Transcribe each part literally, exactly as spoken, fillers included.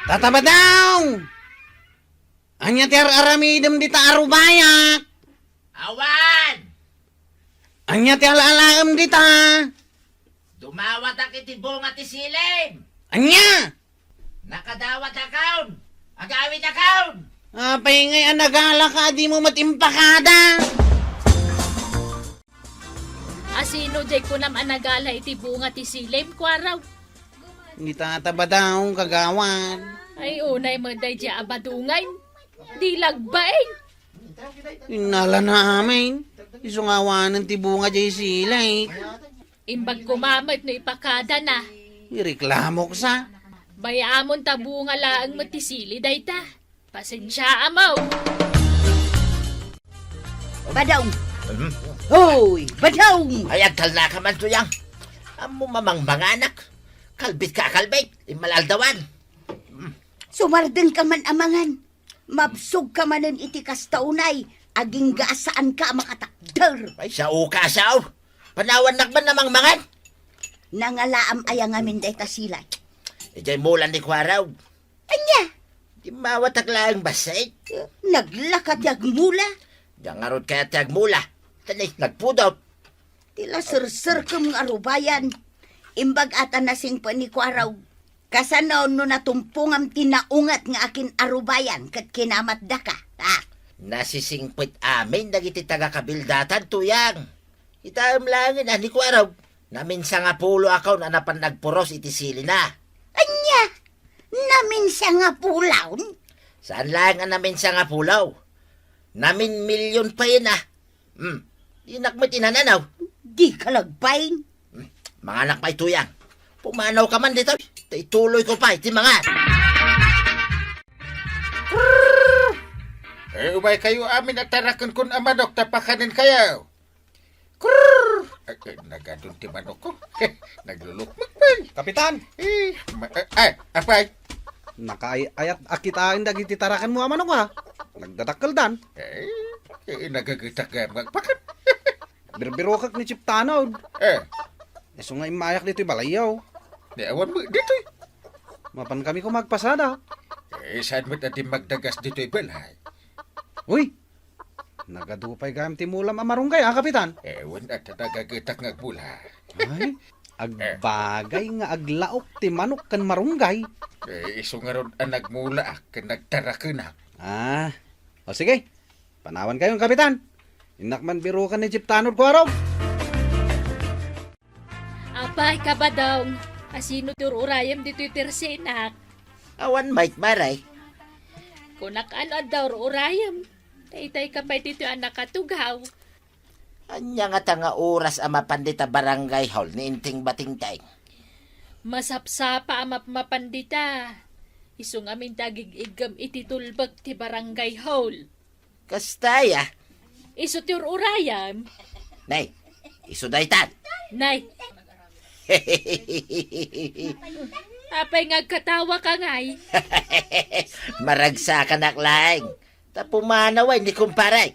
Tata Badong! Ania ti ar-aramidem dita a rubayak? Awan! Ania ti ala-alaem dita? Dumawatak iti bunga ti silim. Ania? Nakadawat akon! Agawid akon! Apay ngay a nagalaka a dimo met impakada? Asino diay kunam a nagala iti bunga ti silim, Kuaraw? Ni Tata Badong, kagawad. Ay, unay met daydiay a badongen. Di lagbain. Innalana amin. Isu nga awanen ti bunga diay silim. Imbag koma met no ipakadana. Ireklamok sa. Bay-amon ta bunga laeng met ti sili dayta. Pasensiaam. Badong! Hmm? Hoy, Badong! Ay, agtalnaka man, Tuyang. Ammom a mangmanganak. Kalbitka a kalbit. Immal-aldawan. Sumardengka man a mangan. Mabsogka manen iti kasta unay, agingga a saanka a makatakder. Ay, saoka a sao. Panawannak man a mangmangan. Nangalaam aya ngamin dayta silay? Idiay mulan ni Kuaraw. Ania? Dimmawatak laeng bassit. Naglaka ti agmula. Diak ngarud kayat ti agmula. Tani, nagpudot. Ti la serserkem nga arubayan. Imbag a ta nasingpet ni Kuaraw. Kasano no natumpongam ti naunget nga akin-arubayan ket kinamatdaka? Ah. Nasisingpet amin dagiti taga-kabildatan, Tuyang. Kitaem laengen a ni Kuaraw, naminsangapulo a kaon a napan nagpuros iti silina. Ania? Naminsangapulon? Saan laeng a naminsangapulaw. Naminmilyon payen a. Hmm. Dinak met inananaw. Di ka lagbain. Hmm. Manganak pay, Tuyang. Pumanawka man ditoy. Ta ituloyko pay ti mangan. Eh, umaykayo amin a tarakenkon a manok ta pakanenkayo. Krrr! Ay, ay, nagadun ti manokko. Naglulukmok pay. Kapitan! Eh, ma-, eh, ay, apay? Nakaay-ayat a kitaen dagiti tarakenmo a manok, ha? Nagdadakkeldan. Eh, eh, nagagetak nga agpakan. Birbirokak ni Chief Tanod. Eh. Isu nga immayak ditoy balayyo. Ni awan mo ditoy. Mapan kami ko magpasada. Eh, saan mo ti magdagas ditoy balay? Uy, nagadu pay gayam ti mulam a marunggay, a, Kapitan? Eh, wen, adda nagagetak nga agmula. Ay, agbagay nga aglaok ti manok ken marunggay. Eh, isu ngarud a nagmulaak ken nagtarakenak. Ah, o sige. Panawan kayo, Kapitan. Innak man birukan ni Chief Tanod, Kuarog. Apay, Kabadong, asino ti ur-urayem ditoy tersenak? Awan met, Maray. Kunak, ano adda ur-urayem? Taytay ka pay ditoy a nakatugaw. Ania ngata nga oras a mapan dita barangay hall ni Inting Batingteng? Masapsapa a mapmapan dita. Isu ngamin ti agig-iggem iti tulbek ti barangay hall. Kasta aya? Isu ti ur-urayam. Nay, isu daytan. Nay. Apay nga agkatawa ka ngay? Maragsakanak laeng. Ta pumanaw ay ni kumpare.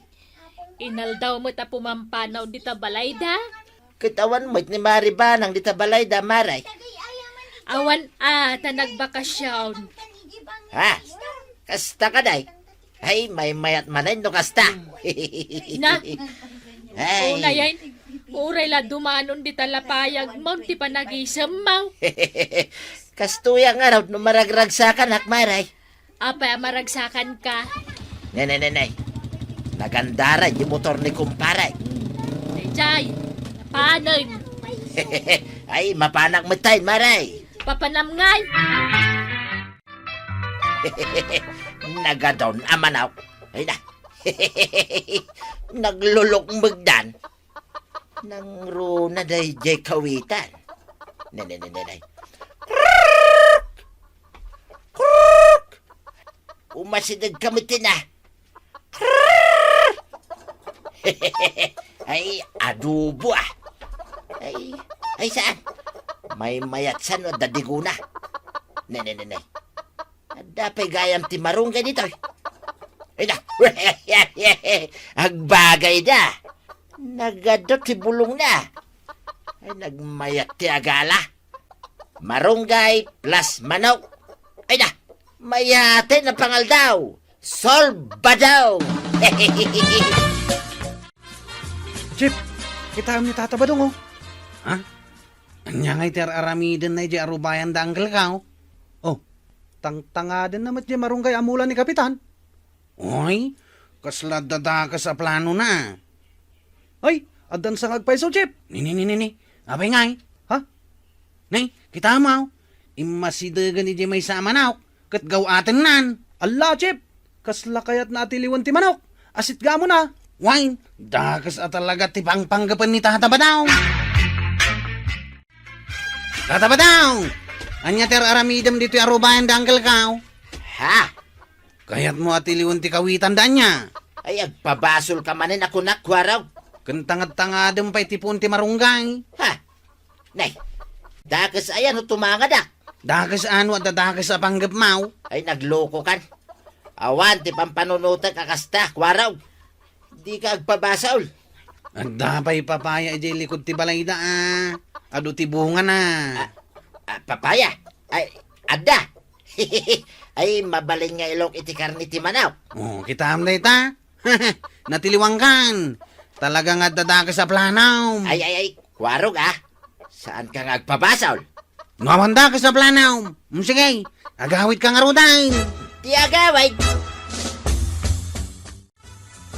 Inaldaw met a pumampanaw dita balayda. Ket awan met ni Mari Banang dita balayda, Maray. Awan a, ta nagbakasyon. Ha? Kasta ka, day? Ay, maymayat manen no kasta. Na, Ay. Unayen, uray la dumanon dita lapayag mo, ti panagisem mo. Kastoy a ngarud no maragragsakanak, Maray. Apay a maragsakan ka? Ne, ne, ne, ne. Nagandara di motor ni kumpare. Dayjay, panen. Ay, mapanak met tayo, Maray. Papanam ngay. Nagadon a manok. Ay na. Naglulukmegdan. Nangruna dayjay kawitan. Ne, ne, ne, ne, ne. Krrrk! Krrrk! Umasideg kami tina. Krrrk! Ay, adobo, ah. Ay, ay, saan? Maymayat san no adda diguna. Ne, ne, ne, ne. Adda pay gayam ti marunggay ditoy. Ay na. Agbagay da. Nagadu ti bulongna. Ay, nagmayat ti agala. Marunggay plus manok. Ay na. Mayat ti napangaldaw! Solbadaw! Chip, kitaem ni Tata Badong, oh. Ha? Ania ngay ti ar-aramidenna idiay arubayan da Uncle Kao? Oh, tangtangadenna met diay marunggay a mula ni Kapitan. Oy, kasla dadakes a planona. Ay, addan sa nga agpayso, Chip. Ni, ni, ni, ni, ni. Apay ngay? Ha? Nay, kitaem, aw. Immasidegen idiay maysa a manok, ket gaw-atennan. Alla, Chip. Kasla kayatna a tiliwen ti manok. Asitgamona. Wen, dakes a talaga ti pangpanggepen ni Tata Badong. Tata Badong! Ania ti ar-aramidem ditoy arubayan da Uncle Kao? Ha? Kayatmo a tiliwen ti kawitan da ania? Ay, agpabasolka manen a kunak, Kuarog. Ken tangad-tangadem pay ti puon ti marunggay. Ha? Nay, dakes aya no tumangadak? Dakes ano a dadakes a panggepmaw? Ay, naglokokan. Awan ti pampanunotek a kasta, Kuarog. Dika agpabasol. Adda pay papaya idiay likod ti balayda, a. Adu ti bungana. Ah, ah, papaya? Ay, adda. Ay, mabalin nga ilok iti karne ti manok. Oh, kitaem dayta? Natiliwangkan. Talaga nga adda dakes a planom. Ay, ay, ay, Kuarog, ah. Saanka nga agpabasol? No awan dakes a planom. Mm, sige, agawidka ngaruden. Ti agawid.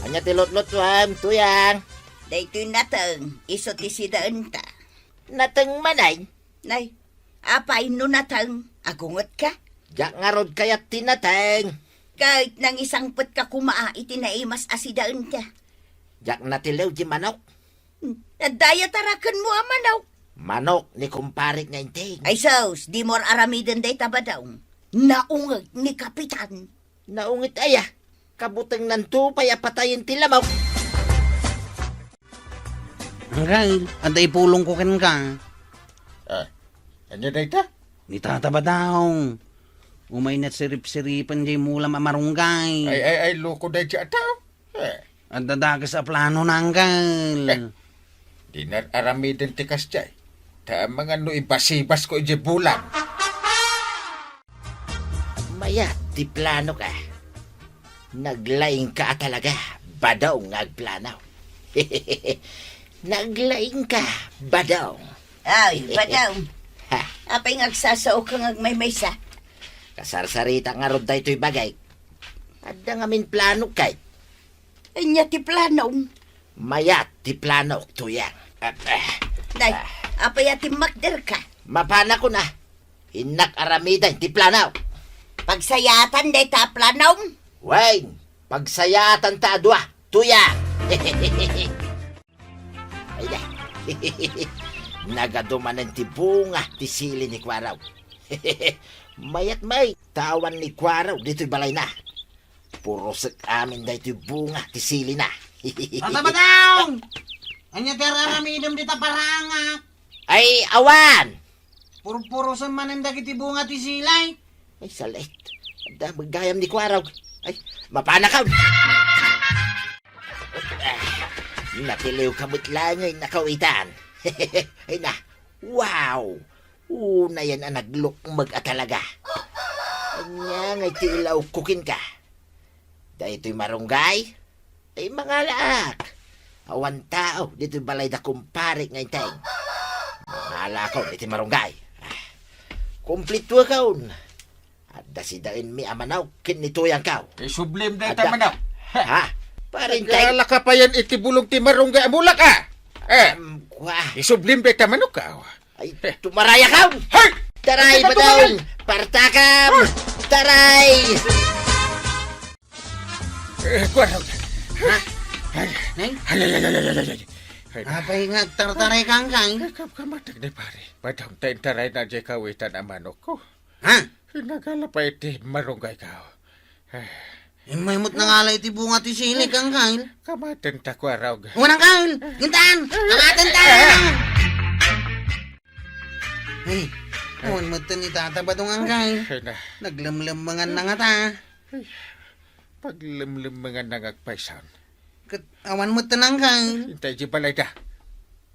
Ania ti lutlutuem, Tuyang? Daytoy nateng, isu ti sidaenta. Nateng manen? Nay, apay no nateng, agungetka? Diak ngarud kayat ti nateng. Ket nangisangpetka koma iti naimas a sidaenta. Diak natiliw ti manok. Hmm, adda aya tarakenmo a manok? Manok ni kumparik nga Enteng. Ay sus, dimo ar-aramiden dayta, Badong. Naungeg ni Kapitan. Naungeg aya? Kabutengnanto pay a patayen ti lamok. Uncle, adda ipulongko kenka. Ah, ania dayta? Ni Tata Badong. Umayna sirip-siripen diay mulam a marunggay. Ay, ay, ay, loko dayta a tao. Eh. Adda dakes a planona, Uncle. Eh, di na ar-aramiden ti kasdiay. Ta amangan no ibasibasko idiay bulan. Mayat ti planok, a. Naglaingka a talaga, Badong nga agplano. Naglaingka, Badong. Ay, Badong. Ha? Apay nga agsasaoka nga agmaymaysa? Kasarsarita ngarud daytoy bagik. Adda ngamin planok kay. Ania ti planom? Mayat ti planok, Tuyang. Ah, ah. Nay, ah, apay a timmakderka? Mapanakon a. Innak aramiden ti plano. Pagsayaatan dayta a planom? Wen, pagsayaatanta a dua, Tuyang. Ay da. Nagadu manen ti bunga ti sili ni Kuarog. Mayat met, ta awan ni Kuarog ditoy balayna. Purosek amin daytoy bunga ti silina. Tata Badong! Ania ti ar-aramidem dita parangak? Ay, awan! Purpurosen manen dagiti bunga ti sili. Ay, salit. Adda met gayam ni Kuarog. Ay, mapanakon. Ah, natiliwka met laeng a kawitan. Ay na. Wow! Unayen a naglukmeg a talaga. Ania ngay ti ilawko kenka? Daytoy marunggay? Ay, mangalaak. Awan tao ditoy balay da kumpare nga Enteng. Mangalaakon iti marunggay. Ah, kumplituakon. Adda sidaenmi a manok ken ni Tuyangko. Isublim dayta manok. Ha? Pare Enteng? Nagala ka payen iti bulong ti marunggay a mulak, a? Eh, Em, kwa. Isublim dayta manok, a. Ay, tumarayakon! Hay! Taray, Badong! Partakam! Taray! Eh, Kuarog. Ha? Ay. Nay? Ay, ay, ay, ay, ay, ay, ay. Ay. Apay nga agtartaray ka, Angkay? Ay, kam-, kamatag ni pare. Badong, taintaray na di kawitan a manok ko. Ha? Nagala pay iti marunggay ko. Ay. Immay met nangala iti bunga ti sili, Angkay. Kamaten ta, Kuarog. Wen, Angkay! Intan! Kamaten ta! Ay, awan met ni Tata Badong, Angkay. Ay, na. Naglemlemmengan na nga ta. Ay, paglemlemmengan na nga agpayson. Ket awan met, Angkay. Intay di balayda.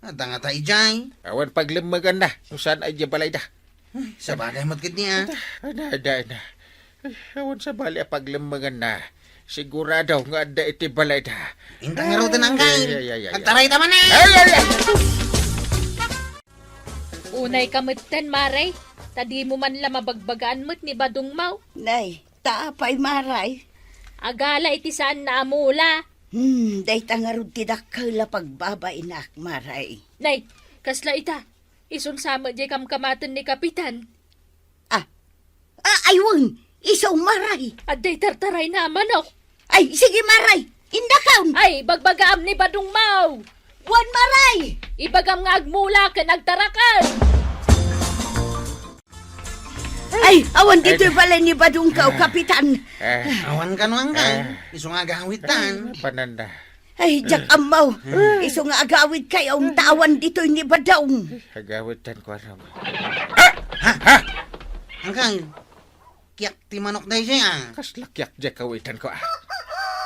Adda nga ta idiay. Awan paglemmegan na, no saan ay di balayda. Ay, sabagay met ket ni, a. Ada, ada, ada. Awan sabali a paglemmenganna. Sigurado nga adda iti balayda. Inta ngaruden, Angkal. Ay, ay, ay, ay, ay. Agtarayta manen. Ay, ay, ay. Unayka metten, Mare, ta dimo man la mabagbagaan met ni Badong Maw. Nay, ta apay, Maray? Agala iti saanna a mula. Hmm, dayta ngarud ti dakkel a pagbabainak, Maray. Nay, kasla ita, isun sa met diay kamkamaten ni Kapitan. Ah, ah, ay wen, isu, Maray. Adda itartarayna a manok. Ay, sige, Maray. Indakon. Ay, bagbagaam ni Badong Maw. Wen, Maray. Ibagam nga agmula ken agtaraken. Ay, awan ditoy balay ni Badong Maw, Kapitan. Eh. Awan kano, Angkal. Eh. Isu nga agawidtan. Ay, pananda. Ay, diak ammo. Isu nga agawidkayo, ta awan ditoy ni Badong. Agawidtan ko, ano. Ah! Ha? Ha? Angkal, kiak ti manok daydiay, ah. Kasla kiak diay kawitan ko, ah.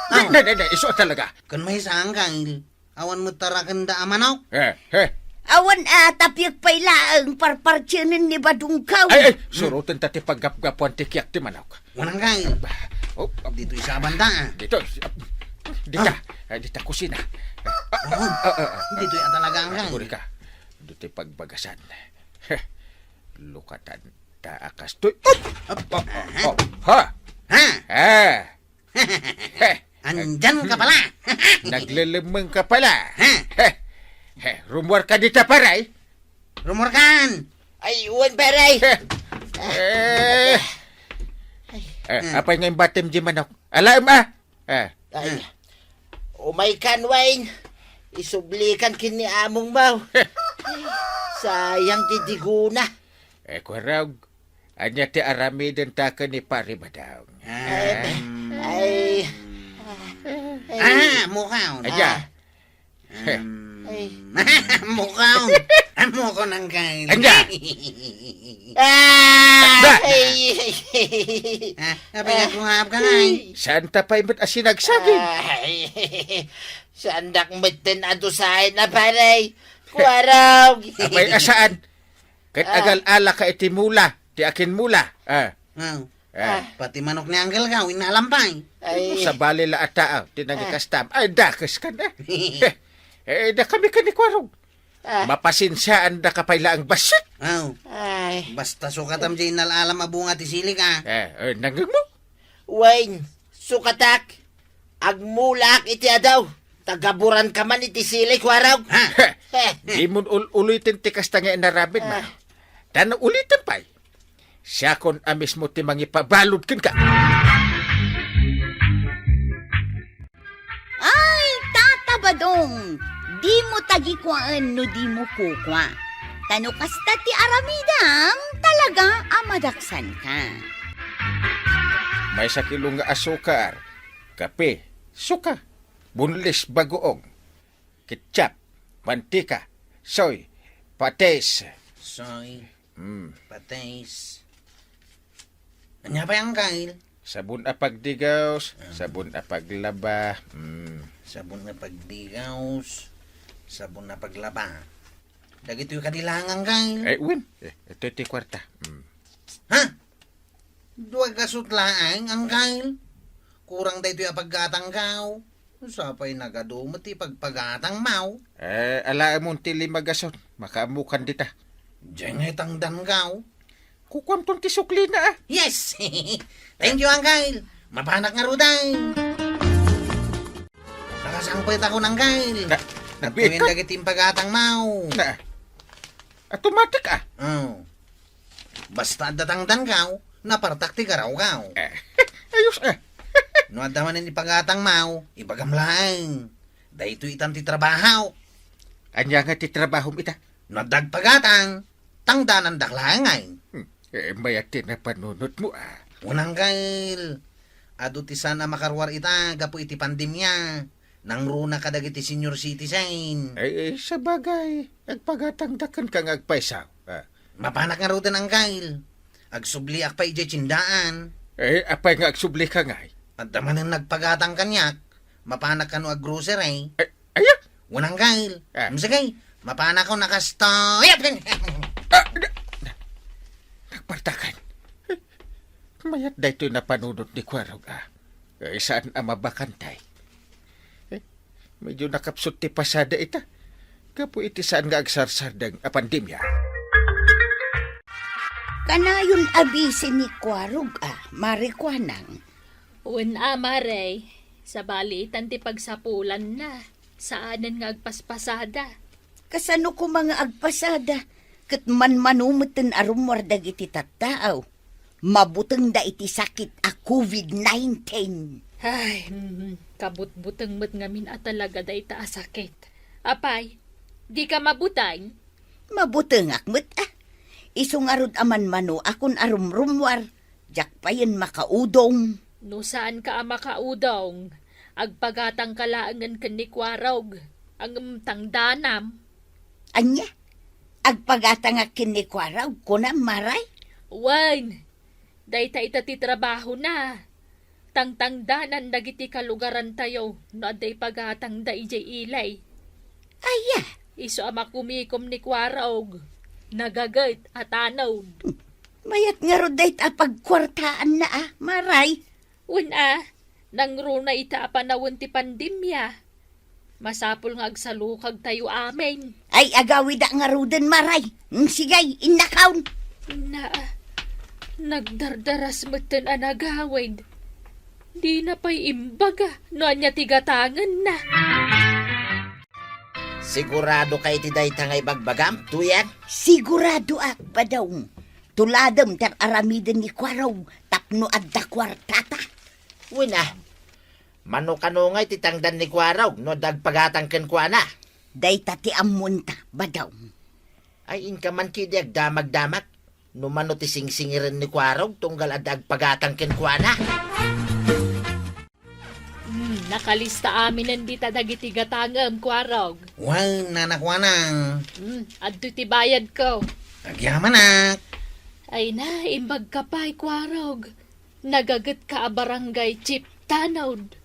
Ah. Di, di, di, di, isu talaga. Kun maysa, Angkal, awan met tarakenda a manok? Eh, eh. Awan, ah, tapiek pay laeng parpartienen ni Badong Maw. Ay, ay, surotenta ti paggapgapuan ti kiak ti manok. Mananggay. Bah, oh, ah, ditoy sa banda, ah. Ditoy. Dita. Ah. Ah, dita kusina. Ah, ah, ah, ah, ah. Ditoy a talaga, Angkal. Aguri ka. Ditoy pagbagasan. Heh. Lukatan ta a kastoy. Op! Op, op, op, op. Ha? Ha? Eh. Heh. Andyan ka pala. Naglelemmeng ka pala. Ha? Heh. Heh. Rumuar ka dita, paray. Rumuarkan! Ay, wen, pare! Eh. Eh, apay nga imbatem di manok? Alaem, ah! Eh. Ay, umaykan, Wayne. Isublikan ken ni Among Maw. Sayang ti digona. Eh, Kuarog, ania ti aramidenta ken ni Pare Badong? Ay, ay. Ah, mukaw. Ania? Ah. Em, Ay. Mukaw. Mukaw nang kain. Anya? Ah! Ba? Ay. Ah, apay nga agkungab ka, ay? Saan ta pay met a sinagsagi? Ay. Saandak metten a dusaen a, pare. Kuarog. Apay a saan? Ket agal-ala ka iti mula, ti akin mula. Ah. Ah. Ah. Pati manok ni Uncle Gaw, innalam pay. Ay. Sabali la a tao, ti nangikastam. Ay, dakes ka na. Eh, eh, da kami ka ni Kuarog. Ah. Mapasensiaan da ka pay laeng bassit. Aw. Ay. Basta sukatam di innal-alam a bunga ti silik, ah. Eh, eh, nangeg mo? Wayne, sukatak. Agmulaak iti adaw. Tagaburan ka man iti silik, Kuarog. Ha? Eh. Di mo ul-, uliten ti kasta nga inaramid, ma. Ah. Tan uliten pay. Siakon a mismo ti mangipabalud kenka. Ay, Tata Badong, dimo tagikuaen no dimo kukua. Ta no kasta ti aramidam, talaga a madaksanka. Maysa kilo nga asukar, kape, suka, boneless, bagoong, ketchup, mantika, soy, patis. Soy. Mm. Patis. Ania pay, Uncle? Sabon a pagdigaws, ah, sabon a paglaba. Mm. Sabon a pagdigaws, sabon a paglaba. Dagitoy kadi laeng, Uncle? Eh, wen. Eh, ito ti kwarta. Mm. Ha? Dua gasut laeng, Uncle? Kurang daytoy a paggatangko. Sapay nagadu met ti pagpagatangmo. Eh, alaemon ti lima gasut. Makaammokan dita. Diay nga itangdanko. Kukuamton ti suklina, ah. Yes! Thank you, Uncle. Mapanak ngaruden. Nakasangpetakon, Uncle. Na, nagbiit ka? Dagiti impagatangmo. Na, automatic, ah. Oh. Basta adda tangdanko, napartak ti garawko. Eh, ayos, eh. No adda manen ipagatangmo, ibagam laeng. Daytoy itan ti trabahok. Ania nga ti trabahom ita? No adda agpagatang, tangdanandak laeng, ay. Hmm. Eh, mayat ti napanunotmo, ah. Wen, Uncle, adu ti saan a makaruar ita gapu iti pandemia. Nangruna kadagiti senior citizen. Ay, ay, sabagay, agpagatangda kenka nga agpayso. Ah. Mapanak ngaruden, Uncle. Agsubliak pay idiay tiendaan. Eh, apay nga agsublika ngay? Adda manen nagpagatang kaniak. Mapanak kano aggrocery. Eh, aya? Wen, Uncle. Ah. Sige, mapanakon a kastoy. Ah, na, na, nagpartakan. Mayat daytoy napanunot ni Kuarog a. Eh, saan a mabakantay? Eh, medyo nakapsut ti pasada ita. Gapu iti saan nga agsarsardeng a pandemia. Kanayon a bisi ni Kuarog a, Mare Kuanang. Wen a, Mare. Sabali itan ti pagsapulanna. Saanen nga agpaspasada. Kasano koma nga agpasada? Ket manmano metten a rummuar dagiti tattao. Mabutengda iti sakit a covid nineteen. Ay, mm, kabutbuteng met ngamin a talaga dayta a sakit. Apay, dika mabuteng? Mabutengak met, a. Isu ngarud a manmano a kun a rumrummuar, diak payen makaudong. No saanka a makaudong, agpagatangka laengen ken ni Kuarog, ngem tangdanam. Ania? Agpagatangak ken ni Kuarog, kunam, Mare? Wen, dayta ita ti trabahona. Tangtangdanan dagiti kalugarantayo no adda ipagatangda idiay ili. Aya? Isu a makumikom ni Kuarog, nagaget a tanod. Mayat ngarud dayta a pagkuartaanna a, Mare? Wen a, nangruna ita a panawen ti pandemia. Masapul nga agsalukagtayo amin. Ay, agawida ngaruden, Mare. Mm, sige, innakon. Na, nagdardaras metten a nagawid. Dina pay imbaga no ania ti gatangenna. Sigurado ka iti dayta nga ibagbagam, Tuyang? Sigurado ak, Badong. Tuladem ti ar-aramiden ni Kuarog tapno adda kuartata. Wen a, mano kano nga iti tangdan ni Kuarog no adda agpagatang kenkuana? Dayta ti ammonta, Badong. Ay, inka man ketdi agdamagdamag no mano ti singsingiren ni Kuarog tunggal adda agpagatang kenkuana. Hmm, nakalista aminen dita dagiti gatangem, Kuarog. Wen, nanakuana. Hmm, adtoy ti bayadko. Agyamanak. Ay na, imbagka pay, Kuarog. Nagagetka a barangay chief tanod.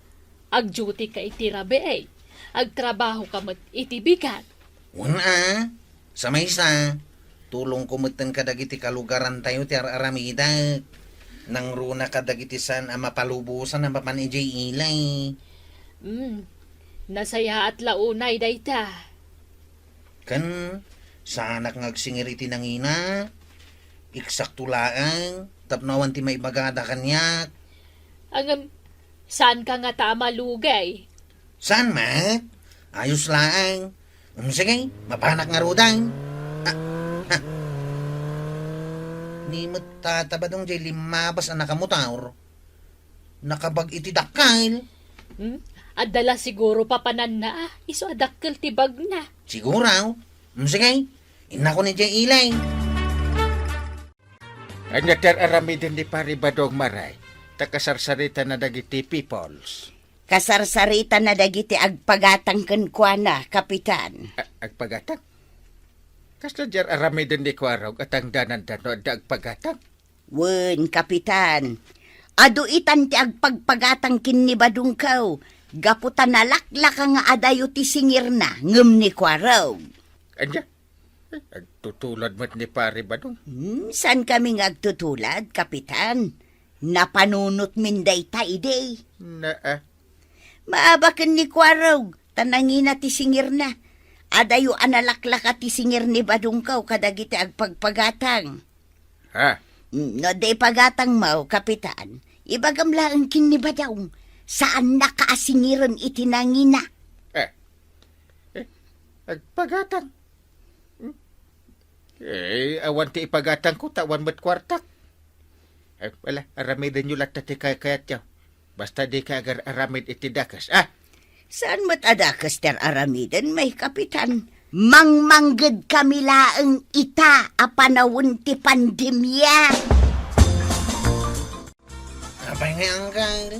Agduty ka iti rabii. Agtrabaho ka met iti bigat. Wen a, sa maysa, tulongko metten kadagiti kalugarantayo ti ar-aramidek. Nangruna kadagiti saan a mapalubosan a mapan idiay ili. Mm. Nasayaat la unay dayta. Ken saanak nga agsingir iti nangina. Eksakto laeng tapno awan ti maibagada kaniak. Ngem, saanka ngata a malugay? Saan met? Ayos laeng. Mm, sige, mapanak ngaruden. Ah, ha. Ni met Tata Badong diay limmabas a nakamotor. Nakabag iti dakkel. Hmm? Adda la siguro papananna, a. Isu a dakkel ti bagna. Siguro. Mm, sige, innakon idiay ili. Ania ti ar-aramiden ni Pari Badong, Mare? Ta kasarsaritana dagiti peoples. Kasarsaritana dagiti agpagatang kenkuana, Kapitan. A-, agpagatang? Kasla diay ar-aramiden ni Kuarog a tangdananda no adda agpagatang? Wen, Kapitan. Adu itan ti agpagpagatang ken ni Badongko, gapu ta nalaklaka nga adayo ti singirna ngem ni Kuarog. Ania? Eh, agtutulad met ni Pari Badong. Hmm, saankami nga agtutulad, Kapitan? Napanunotmin dayta idi. Naa. Maabaken ni Kuarog, ta nangina ti singirna. Adayo a nalaklaka ti singir ni Badongko kadagiti agpagpagatang. Ha? Hmm, no adda ipagatangmo, Kapitan, ibagam laeng ken ni Badong. Saannaka a singiren iti nangina. Eh. Eh, agpagatang. Hmm? Eh, awan ti ipagatangko, ta awan met kuartak. Eh, wala, aramidenyo latta ti kayatyo. Basta dika agar-aramid iti dakes, a? Saan met a dakes ti ar-aramiden, may Kapitan? Mangmanggedkami laeng ita a panawen ti pandemia. Apay ngay, Uncle?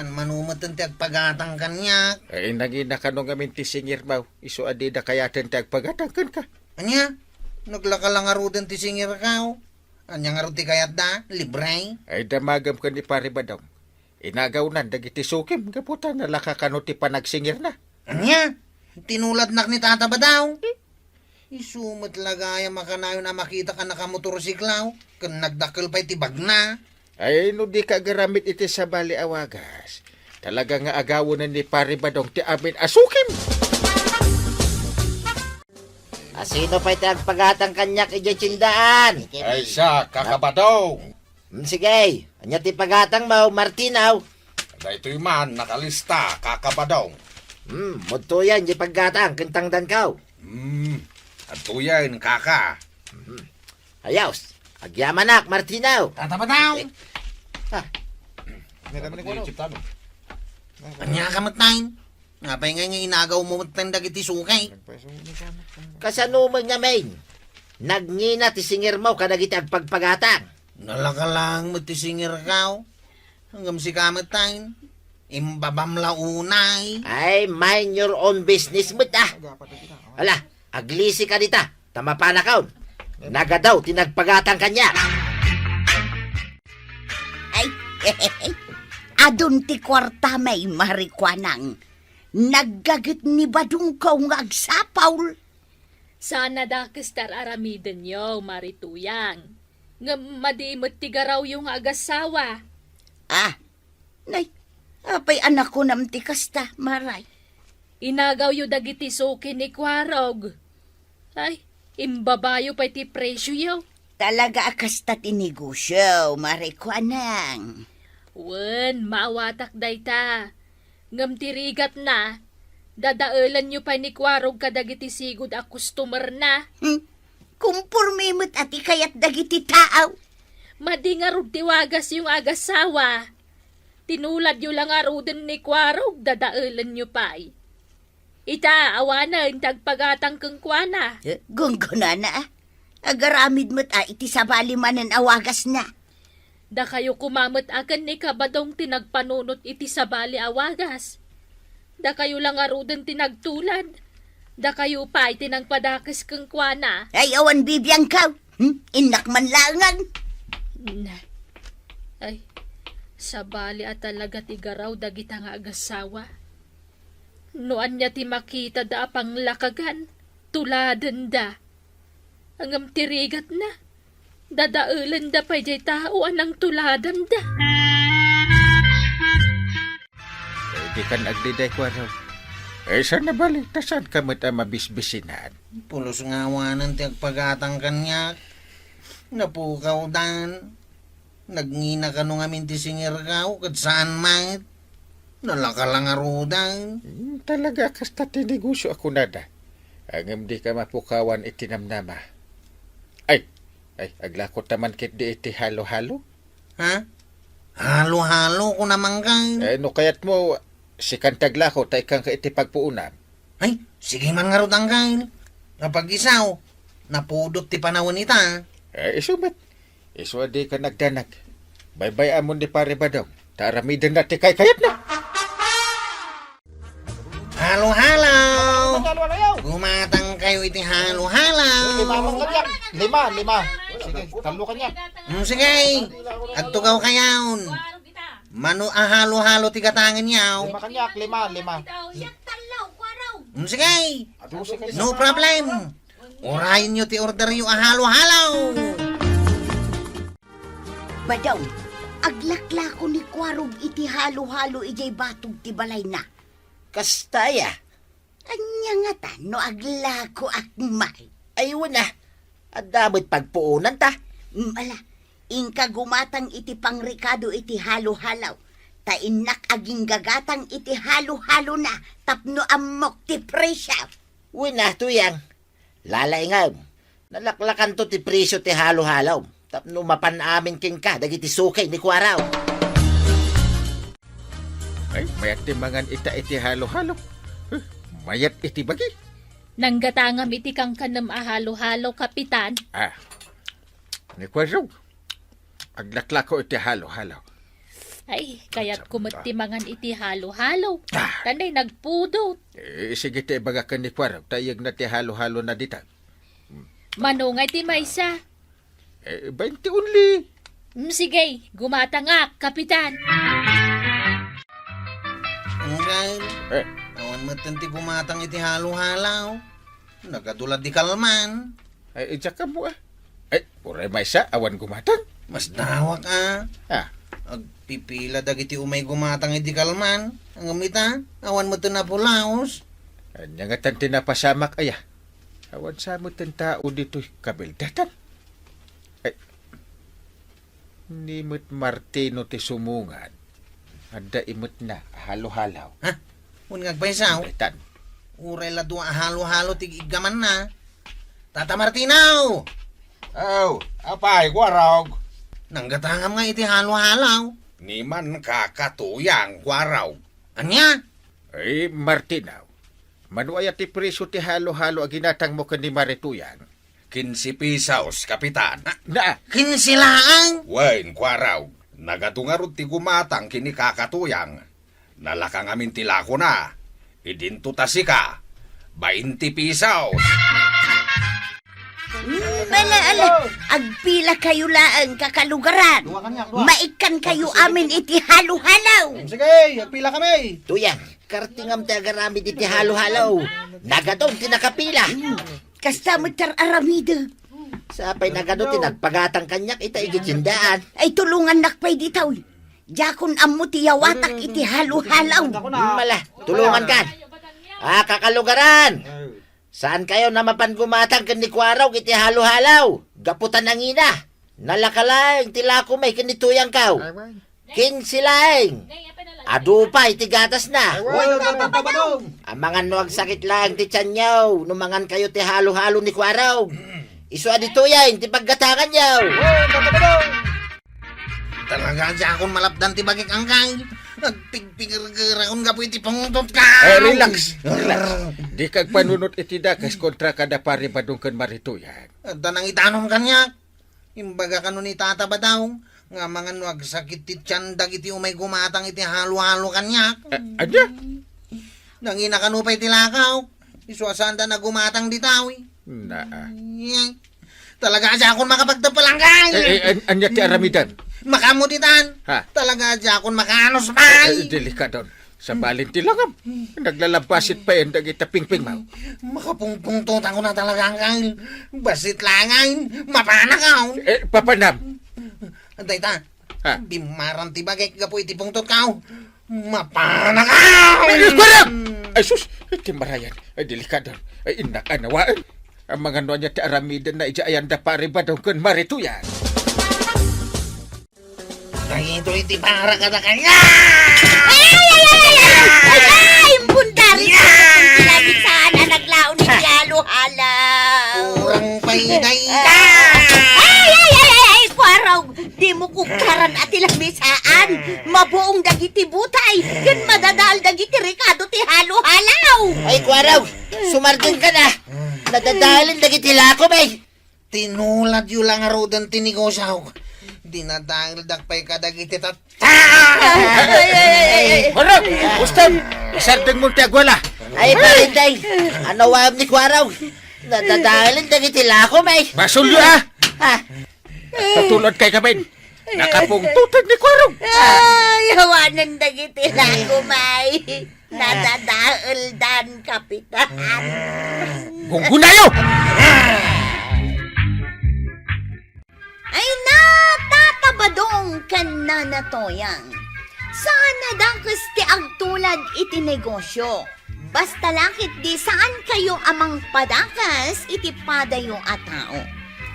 Manmano metten ti agpagatang kaniak. Eh, nangina kano ngamin ti singirmo, isu a dida kayaten ti agpagatang kenka. Ania? Naglaka la ngaruden ti singirko. Ania ngarud ti kayatda? Libre? Ay, damagem ken ni Pari Badong. Inagawnan dagiti sukim gapu ta nalaka kano ti panagsingirna. Ania? Tinuladnak ni Tata Badong? Isu met la gayam a kanayon a makitak a nakamotorsiklaw ken nagdakkel pay ti bagna. Ay, no dika agaramid iti sabali a wagas, talaga nga agawenen ni Pare Badong ti amin a sukim. A sino pay ti agpagatang kaniak idiay tiendaan? Ay, siak, Kaka Badong. Mm, sige, ania ti pagatangmo, Martinaw? Daytoy man, nakalista, Kaka Badong. Hmm, mudtoyen diay paggatang ken tangdanko. Hmm, adtoyen, Kaka. Mhm. Ayos. Agyamanak, Martinaw. Tata Badong! Ah. Ania ka met, Tay? Apay ngay nga inagawmo met, Tay, dagiti suki? Kasano met ngamin? Nagngina ti singirmo kadagiti agpagpagatang. Nalaka laeng met ti singirko. Ngem sika met, Tay, imbabam la unay. Ay, mind your own business met, ah. Ala, aglisika dita, ta mapanakon. Nagadaw ti nagpagatang kaniak. Ay, adun ti kuartam, Mari Kuanang. Naggaget ni Badongko nga agsapul. Saan a dakes ti ar-aramidenyo, Mari Tuyang. Ngem madi met ti garawyo nga agassawa. Ah, nay, apay a nakunam ti kasta, Maray? Inagawyo dagiti suki ni Kuarog. Ay, imbabayo pay ti presioyo. Talaga a kasta ti negosio, Mari Kuanang. Wen, maawatak dayta. Ngem ti rigatna, dadaelenyo pay ni Kuarog kadagiti sigud a customerna. Hmm. Kumporme met a ti kayat dagiti tao. Madi ngarud ti wagasyo nga agassawa. Tinuladyo la ngaruden ni Kuarog, dadaelenyo pay. Ita, awanen ti agpagatang kenkuana. Eh, gunggonana, ah. Agaramid met a iti sabali manen a wagasna. Dakayo koma met a ken ni Kabadong ti nagpanunot iti sabali a wagas. Dakayo la ngaruden ti nagtulad. Dakayo pay ti nangpadakes kenkuana. Ay, awan bibiangkaw. Hmm? Innak man laengen. Nay. Ay, sabali a talaga ti garaw dagita nga agassawa. No ania ti makitada a panglakagan, tuladenda. Ngem ti rigatna, dadaelenda pay diay tao a nangtuladanda. Eh, dikan agdiday, Kuarog. Eh, saan a bali, ta saanka met a mabisbisinan? Pulos nga awanen ti agpagatang kaniak. Napukawdan. Nagngina kano ngamin ti singirko, ket saan met. Nalaka la ngaruden. Hmm, talaga, kasta ti negosio a kunada. Ngem dika mapukawan iti namnama. Ay, ay, aglako ta man ketdi iti halo-halo. Ha? Halo-halo, kuna man, Kyle. Eh, no kayatmo, sikan ti aglako, ta ikkanka iti pagpuonam. Ay, sige man ngarud, Uncle. Apag-isu, napudot ti panawen ita. Eh, isu met. Isu a dika nagdanag. Baybay-amon ni Pare Badong, ta aramidenna ti kaykayatna. Halo-halo! Halo-halo, ayaw! Gumatangkayo iti halo-halo! Lima man kaniak. Lima, lima. Sige, tallo kaniak. Mm, sige. Agtugawkayon. Mano a halo-halo ti gatangenyo? Lima kaniak, lima, lima. Mm, sige. Adu, sige. No problem. Urayenyo ti orderyo a halo-halo. Badong, aglaklako ni Kuarog iti halo-halo idiay batog ti balayna. Kasta aya? Ania ngata no aglakoak met? Ay, wen a. Adda met pagpuonanta. Mm, ala, inka gumatang iti pangrekado iti halo-halo. Ta innak aginggagatang iti halo-halona tapno ammok ti presio. Wen a, Tuyang. Lalaingem, nalaklakanto ti presio ti halo-halo tapno mapan amin kenka dagiti suki ni Kuarog. Ay, mayat ti mangan ita iti halo-halo. Huh, mayat iti bagi. Nanggatangam iti kankanem a halo-halo, Kapitan. Ah, ni Kuarog. Aglaklako iti halo-halo. Ay, kayatko met ti mangan iti halo-halo. Ah. Tanday nagpudot. Eh, sige ti ibaga ken ni Kuarog, ta iyegna ti halo-halona dita. Mano ngay ti maysa? Eh, bainte only. Mm, sige, gumatangak, Kapitan. Uncle, eh, awan metten ti gumatang iti halo-halo. Nagadu la di kalman. Ay, idiak ammo, ah. Ay, uray maysa, awan gumatang. Masdawak a. Ah. Agpipila dagiti umay gumatang idi kalman. Ngem ita, awan met ti napulaos. Ania ngatan ti napasamak aya? Awan sa met ti tao ditoy kabeldatan. Ay, ni met Martino ti sumungan. Adda imetna a halo-halo. Ha? Wen nga agpaysaw? Itan. Uray la dua a halo-halo ti iggamanna. Tata Martino! Aw, apay, Kuarog? Nanggatangam nga iti halo-halo. Ni man kakatuyang, Kuarog. Ania? Ay, Martino. Mano aya ti presyo ti halo-halo a ginatangmo ken ni Marituyang? Kinse pesos, Kapitan. Ah, na? Kinse laeng? Wen, Kuarog. Nagadu ngarud ti gumatang ken ni Kakatuyang. Nalaka ngamin ti lakona. Idinto ta sika, bainte pesos. Mm, ala, ala, agpila kayo laeng, kakalugaran. Dua kaniak, dua. Maikkan kayo amin iti halo-halo. Sige, agpila kami. Tuyang, kartingam ti agaramid iti halo-halo. Nagadong ti nakapila. Mm, kasta met ti ar-aramidek. Sapay nagadu ti nagpagatang kaniak ita iti tiendaan. Ay, tulongannak pay ditoy. Diakon ammo ti yawatak iti halo-halo. Mala, tulongankan. Ah, kakalugaran. Saan kayo na mapan gumatang ken ni Kuarog iti halo-halo? Gapu ta nangina. Nalaka laeng ti lako may ken ni Tuyang kaw. Kinse laeng. Adu pay ti gatasna. Ay, wen, wen, wen, wen, wen. Amangan no agsakit laeng ti tianyo, no mangan kayo ti halo-halo ni Kuarog. Isu a di Tuyang ti paggatanganyo. Ay, wen, wen, wen, wen. Talaga, diakon malapdan ti bagik, Angkay. Nagpigpigirgirakon gapu iti pungtot ka. Eh, relax, relax. Di kagpanunot iti dakes kontra kada Pari Badong ken Mari Tuyang. Adda nangitanom kaniak. Imbaga kano ni Tata Badong, nga amangan no agsakit ti tian dagiti umay gumatang iti halo-halo kaniak. Eh, ania? Nangina kano pay ti lakaw. Isu a saanda nagumatang ditoy. Naa. Ay, talaga a diakon makapagtapel, Angkay. Eh, eh, an-, ania ti aramiden? Makammo ditan. Ha? Talaga a diakon makaanus pay. Eh, eh, delikadon. Sabali ti langam. Naglalabasit pay dagiti pingpingmo. Makapungpungtotan ko na talaga, Angkay. Bassit laeng. Mapanakaw. Eh, papanam. Dayta. Ha? Bimmaram ti bagik gapu iti pungtot kaw. Mapanakaw! Ay, ay, kuarag! Ay, sus! Ti marayan. Ay, delikado. Ay, innak anawaen. Amangan no ania ti aramidenna idiay ayan da Pari Badong ken Mari Tuyang. Dagitoy ti para kadakayo! Ay, ay, ay, ay, ay! Ay, ay! Imbundari sa akin, sinabi sana naglaon ni Yalo Halaw. Kurang pay dayta. Ay, ay, ay, ay, ay, Kuarog! Dimo kukkaran a ti lamisaan. Mabuong dagiti butay, ken madadael dagiti rekado ti Halo Halaw. Ay, Kuarog, sumardengka na. Nadadaelen dagiti lako, bay. Tinuladyo la ngaruden ti negosio. Dinadaeldak pay kadagiti tat-, Ay, ay, ay, ay, ay. Kuarog, ustem, isardengmo ti agwala. Ay, parinday. Anawaem ni Kuarog. Nadadaelen dagiti lako, bay. Basolyo, ah. Ah. Patulod kay kamin. Nakapungtotan ni Kuarog. Ay, awanen dagiti lako, bay. Nadadaeldan, Kapitan. Gunggunayo! Ay, Tata Badong ken Nana Toyang. Saan a dakes ti agtulad iti negosio. Basta la ketdi saan kayo a mangpadakes iti padayo a tao.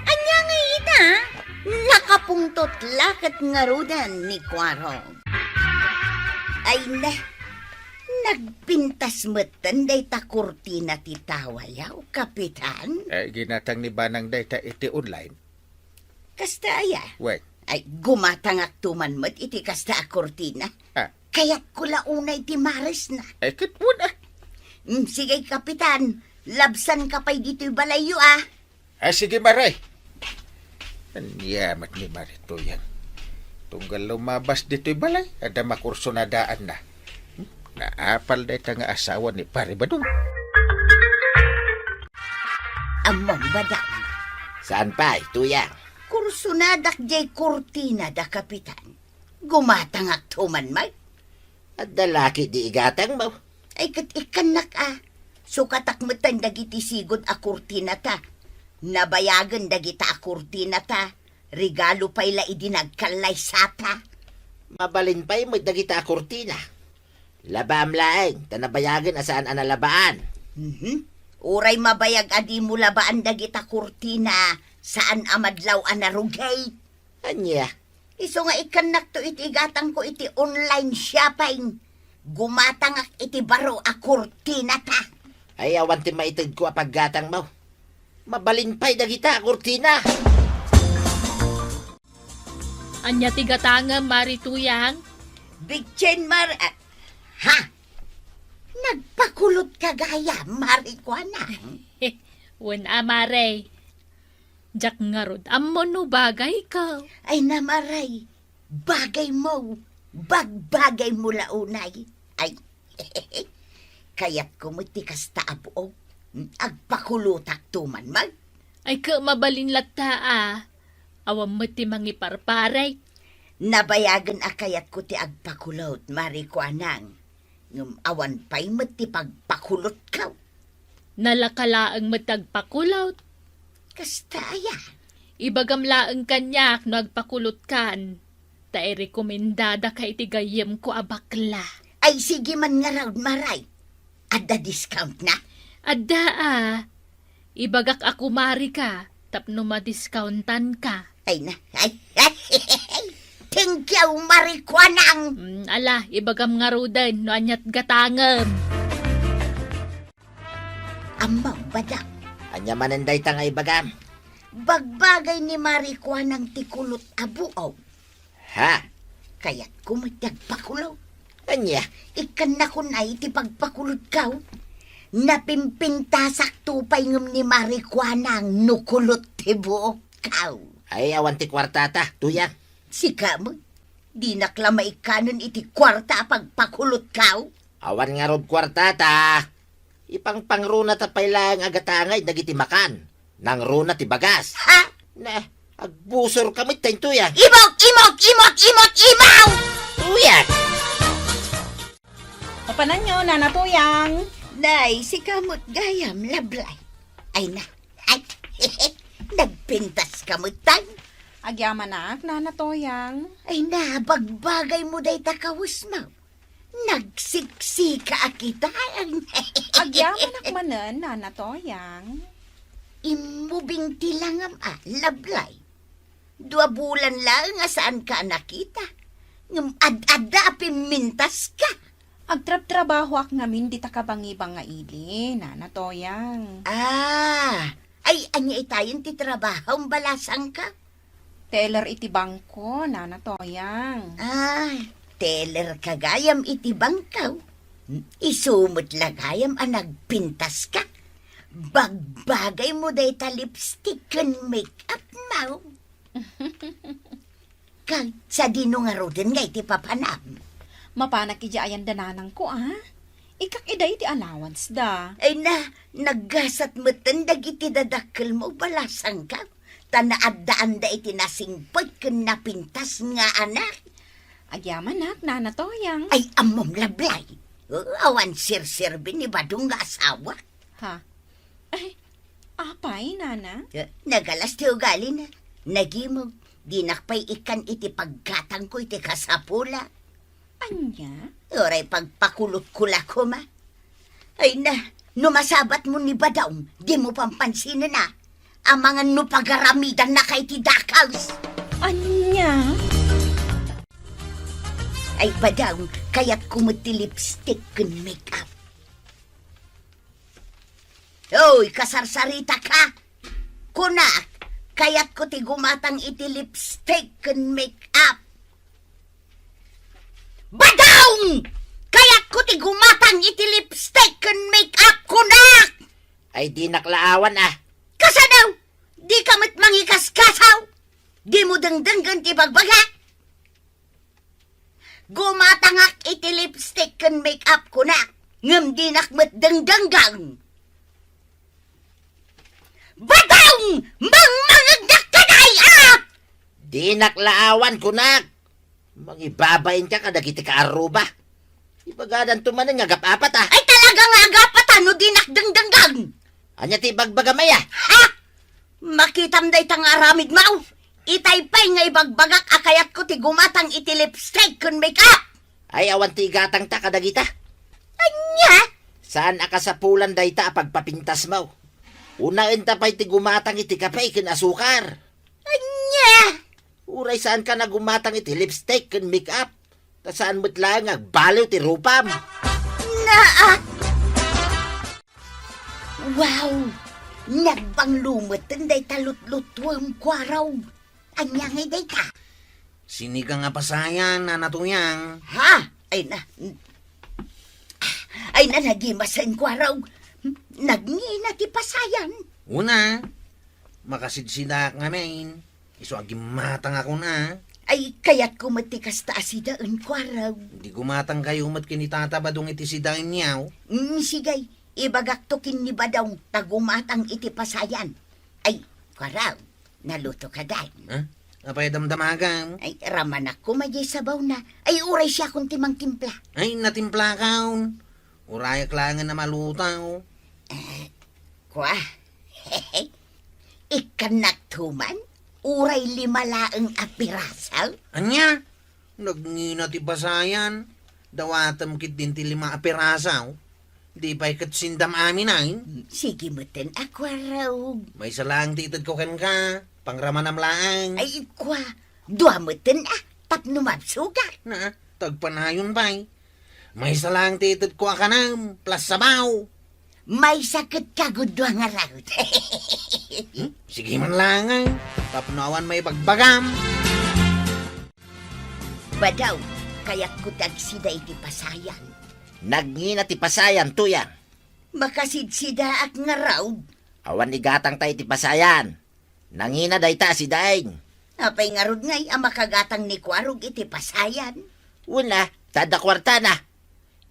Ania ngay ita? Nakapungtot la ket ngaruden ni Kuarog. Ay ne, nagpintas metten dayta kurtina ti tawayaw, Kapitan. Eh, ginatang ni Banang dayta iti online. Kasta aya? Wen. Ay, gumatangakto man met iti kasta a kurtina. Ah. Kayatko la unay ti maresna. Ay, ket wen, ah. Mm, sige, Kapitan. Labsanka pay ditoy balayyo, ah. Ah, sige, Mare. Ania met ni Mare Tuyang? Tunggal lumabas ditoy balay, adda makursunadaanna. Hmm? Naapal dayta nga asawa ni Pare Badong. Ammom, Badong. Saan pay, Tuyang? Kursunadak jay kurtina da, Kapitan. Gumatangakto man, may. Adda la ketdi igatangmo? Ay, ket ikkannak a. Sukatak metten dagiti sigud a kurtinata. Nabayagen dagita a kurtinata. Regalo pay la idi nagkallay sata. Mabalin pay met dagita a kurtina. Labaam laeng, ta nabayagen a saan a nalabaan. Mhm. Uray mabayag a dimo labaan dagita kurtina, saan a madlaw a narugay. Ania? Isu nga ikkannakto iti igatangko iti online shopping. Gumatangak iti baro a kurtinata. Ay, awan ti maitedko a paggatangmo. Mabalin pay dagita a kurtina. Ania ti gatangem, Mari Tuyang? Bitchen, Mar-, ah, ha? Nagpakulot ka gayam, Mari Kuanang? Wen a, Mare. Diak ngarud ammo no bagayko. Ay, Mare, bagaymo. Bagbagaymo la unay. Ay, kayatko met ti kasta a buok. Agpakulotakto man, Mar. Ay, ket mabalin latta a. Awan met ti mangiparparay. Nabayagen a kayatko ti agpakulot, Mari Kuanang. Ngem awan pay met ti pagpakulotko. Nalaka laeng met ti agpakulot. Kasta aya? Ibagam laeng kaniak no agpakulotkan, ta irekomendadaka iti gayyemko a bakla. Ay, sige man ngarud, Mare. Adda discount na? Adda a. Ibagak a kumarika tapno madiscountanka. Ay na. Ay, ay, thank you, Mari Kuanang. Mm, ala, ibagam ngaruden no aniat gatangem. Ammom, Badang. Ania manen dayta nga ibagam? Bagbagay ni Mari Kuanang ti kulot a buok. Ha? Kayatko met ti agpakulot. Ania? Ikkannakon ay ti pagpakulotko. Napimpintasakto pay ngem ni Mari Kuanang no kulot ti buokko. Ay, awan ti kuartata, Tuyang. Sika met, dinak la maikkanen iti kuarta a pagpakulotko. Awan ngarud kuartata. Ipangpangrunata pay laeng a gatangay dagiti makan. Nangruna ti bagas. Ha? Ne, agbusorka met, Tuyang. Imok, imok, imok, imok, imok! Tuyang! Mapananyo, Nana Tuyang? Nay, sika met gayam, Lablay. Ay na, ay, nagpintaska met, Tay. Agyamanak, Nana Tuyang. Ay na, bagbagaymo dayta kawesmo. Nagsiksika a kita. Agyamanak manen, Nana Toyang. Immubing ti langam a, Lablay. Dua bulan laeng a saanka a nakita. Ngem ad-adda a pimmintaska. Agtrabtrabahoak ngamin dita kabangibang nga ili, Nana Toyang. Ah, ay, ania itayen ti trabahom, balasangka? Teller iti bangko, Nana Toyang. Ah, teller ka gayam iti bangko? Isu met la gayam a nagpintaska. Bagbagaymo dayta lipstick ken make-up mo. Kag sadino ngaruden nga iti papanam? Mapanak idiay ayan da nanangko, a? Ikkak idiay iti allowance da. Ay na, naggasat metten dagiti dadakkelmo, balasangka. Ta naaddaanda iti nasingpet ken napintas nga anak. Agyamanak, Nana Toyang. Ay, ammom, Lablay. Awan serserbi ni Badong nga asawa. Ha? Ay, apay, Nana? Eh, nagalas ti ugalina. Nagimog, dinak pay ikkan iti paggatangko iti kasapulan. Ania? Uray pagpakulotko la koma. Ay na, no masabatmo ni Badong, dimo pampansinen a. Amangan no pagaramidannaka iti dakes. Ania? Ay, Badong, kayatko met ti lipstick ken make-up. Hoy, kasarsaritaka! Kunak, kayatko ti gumatang iti lipstick ken make-up. Badong! Kayatko ti gumatang iti lipstick ken make-up, kunak! Ay, dinak la awan, a. Kasano? Dika met mangikaskasaw? Dimo dengdenggen ti bagbagak? Gumatangak iti lipstick ken make-up, kunak, ngem dinak met dengdenggen. Badong! Mangmangegnak kadi, a! Dinak la awan, kunak. Mangibabainka kadagiti kaarruba. Ibagadanto manen nga agap-apat, a. Ay, talaga nga agap-apat, a, no dinak dengdenggen. Ania ti ibagbagam aya? Ha? Makitam dayta nga aramidmo? Itay pay nga ibagbagak a kayatko ti gumatang iti lipstick ken make-up. Ay, awan ti igatangta kadagita. Ania? Saan a kasapulan dayta a pagpapintasmo. Unaenta pay ti gumatang iti kape ken asukar. Ania? Uray saanka a gumatang iti lipstick ken make-up. Ta saan met laeng nga agbaliw ti rupam. Naa! Wow! Nagbanglo metten dayta lutlutuem, Kuaraw. Ania ngay dayta? Sinigang a pasayan, Nana Tuyang. Ha? Ay na. Ay na, nagimasen, Kuaraw. Nagngina ti pasayan. Una, makasidsidaak ngamin. Isu a gimmatangakon a. Ay, kayatko met ti kasta a sidaen, Kuaraw. Di gumatangkayo met ken ni Tata Badong iti sidaenyo. Mm, sige, ibagakto ken ni Badong ta gumatang iti pasayan. Ay, Kuaraw, nalutoka dayta? Ha? Apay damdamagam? Ay, ramanak koma diay sabawna. Ay, uray siakon ti mangtimpla. Ay, natimplakon. Urayak laengen a maluto. Eh, kua. Ikkannakto man, uray lima laeng a piraso? Ania? Nagngina ti pasayan. Dawatem ketdin ti lima a piraso. Di pay ket sindam amin ay? Sige metten a Kuaraw. Maysa laeng ti itedko kenka. Pangramanam laeng. Ay, kua. Dua metten a, tapno mabsogak. Na, tagpanayon pay. Maysa laeng ti itedko a kanam, plus sabaw. Maysa ket kagudua nga raut. Hmm? Sige man laeng ay. Tapno awan maibagbagam. Badong, kayatko ti agsida iti pasayan. Nagngina ti pasayan, Tuyang. Makasidsidaak ngarud. Awan igatangta iti pasayan. Nangina dayta a sidaen. Apay ngarud ngay a makagatang ni Kuaraw iti pasayan? Wen a, ta adda kuartana.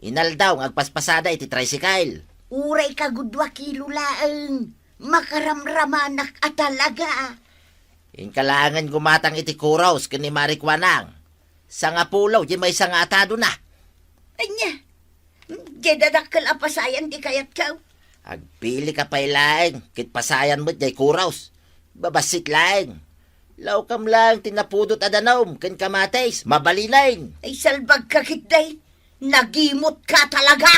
Inaldaw nga agpaspasada iti tricycle. Uray kagudua kilo laeng. Makaramramanak a talaga. Inka laengen gumatang iti Kuros ken ni Mari Kuanang. Sangapulo diay maysa nga atadona. Ania? Diay dadakkel a pasayan ti kayatko. Agpilika pay laeng ket pasayan met diay Kuros. Babassit laeng. Laokam laeng ti napudot a danum ken kamatis, mabalinen. Ay, salbagka ketdi. Nagimotka talaga.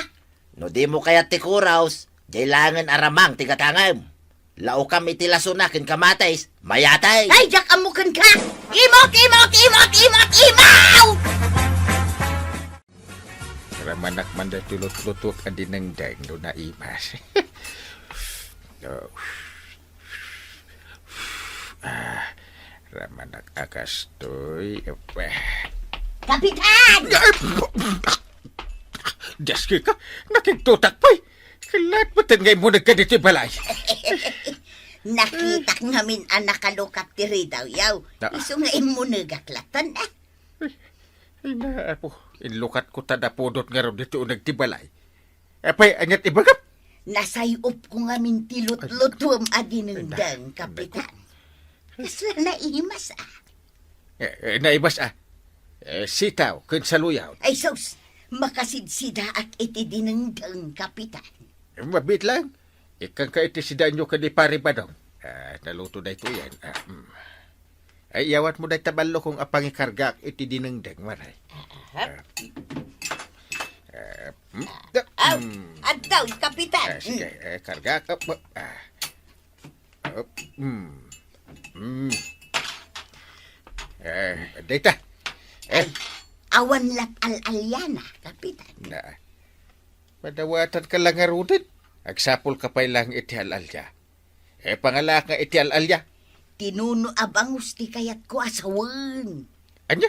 No dimo kayat ti Kuros, diay laengen a ramang ti gatangem. Laokam iti lasona ken kamatis, mayatay. Ay, diak ammo kenka! Imok, imok, imok, imok, imok! Ramanak man daytoy lutlutok a dinengdeng no naimas. Oh. Ah, ramanak a kastoy. Kapitan! Ay, Dios ka, nakigtutak pay. Kalat mo nga immuneg ka ditoy balay. Nakitak ngamin a nakalukat ti ridaw, yaw. Ah. Isu nga immunegak latan, ah. Ay, ay, na, apo, inlukat ko ta napudot ngarud ditoy uneg ti balay. Apay, aniat ibagam? Nasay-op ko ngamin ti lutlutuem a dinengdeng, ay, na, Kapitan. Kasla naimas, ah. Eh, eh, naimas, ah. Eh, sitaw, ken saluyaw. Ay, sus! Makasidsidaak iti dinengdeng, Kapitan. Mabiit lang. Ikkanka iti sidaenyo ken ni Pari Badong. Ah, naluto daytoy yan. Ah, mm. Ay, iyawat mo dayta ballokong a pangikargaak iti dinengdeng, Maray. Ah, ah. Ah, ah, mm. Aw, mm. Adtoy, Kapitan. Ah, sige, mm. Eh, kargaak. Ah, ah. Ah, mm. Mm. Eh, dayta. Eh. Awan la't al-alyana, Kapitan. Na. Madawatanka lang ngaruden. Agsapulka pay lang iti al-alya. Eh, pangalaak nga iti al-alya. Tinuno a bangus ti kayatko a sawen. Ania?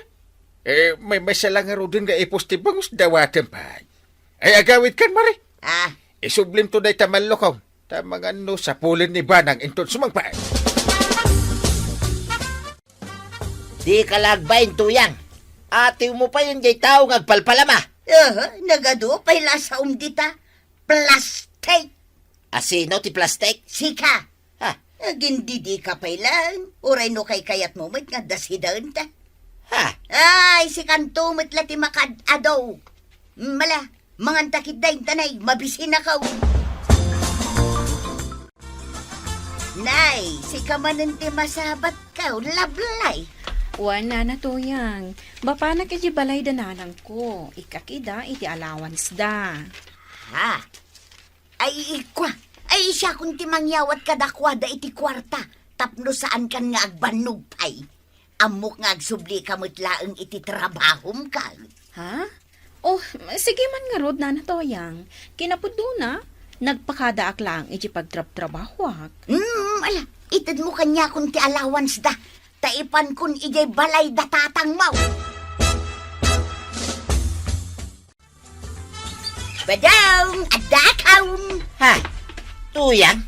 Eh, may, maysa lang ngaruden nga ipus ti bangus, dawatem pay. Ay, agawidkan, Mari. Ah. Isublimto dayta mallokaw. Ta mangan no sapulen ni Banang inton sumangpet. Dika la agbain, Tuyang. Atiwmo pay diay tao nga agpalpalama. Aha, nagadu pay la saom dita. Plastik. Asino ti plastik? Sika. Ha? Agindidika pay lang. Uray no kaykayatmo met nga adda sidaenta. Ha? Ay, sikanto met la ti makaad-ado. Mala, manganta ketdi, intanay, mabisinakaw. Nay, sika manen ti masabat ka, lablay. Wen, Nana Tuyang, mapanak iti balay da nanangko, ikkakida iti allowance da. Ha? Ay, ikua, ay, siakon ti mangyawat kadakuada iti kuarta, tapno saankan nga agbannog pay. Ammok nga agsublika met laeng iti trabahom, ka. Ha? Oh, sige man ngarud, Nana Tuyang. Kinapuddona, nagpakadaak laeng iti pagtrabtrabahoak. Hmm, ala, itedmo kaniakon ti allowance da. Ta ipankon idiay balay da tatangmo. Badong, adda akon. Ha? Tuyang?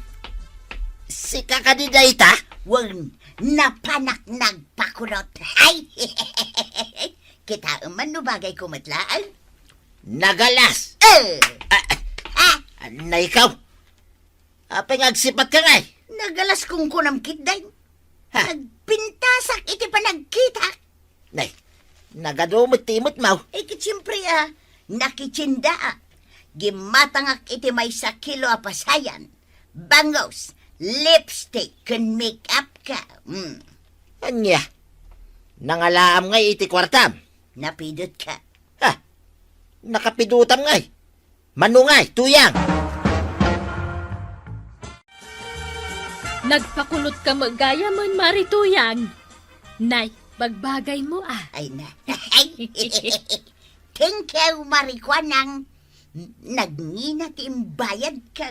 Sika kadi dayta? Wen, napanak nagpakulot. Ay! Kitaem man no bagay ko met laeng. Nagalas! Eh! Ah, ah, Ah, na ikaw? Apay nga agsipat ka ngay? Nagalas kungkunam ketdin. Ha? Nagpintasak iti panagkitak. Nay, nagadu met ti imutmo. Eh, ket siyempre, ah, nakitsinda, ah. Gimmatangak iti maysa kilo a pasayan, bangus, lipstick, ken make-up ka. Hmm. Ania? Nangalaam ngay iti kuartam? Napidot ka. Ha? Nakapidotam ngay? Mano ngay, Tuyang? Nagpakulot ka met gayamen, Mari Tuyang. Nay, bagbagay mo, ah. Ay na. Thank you, Mari Kuanang. Nagngina ti imbayad ka.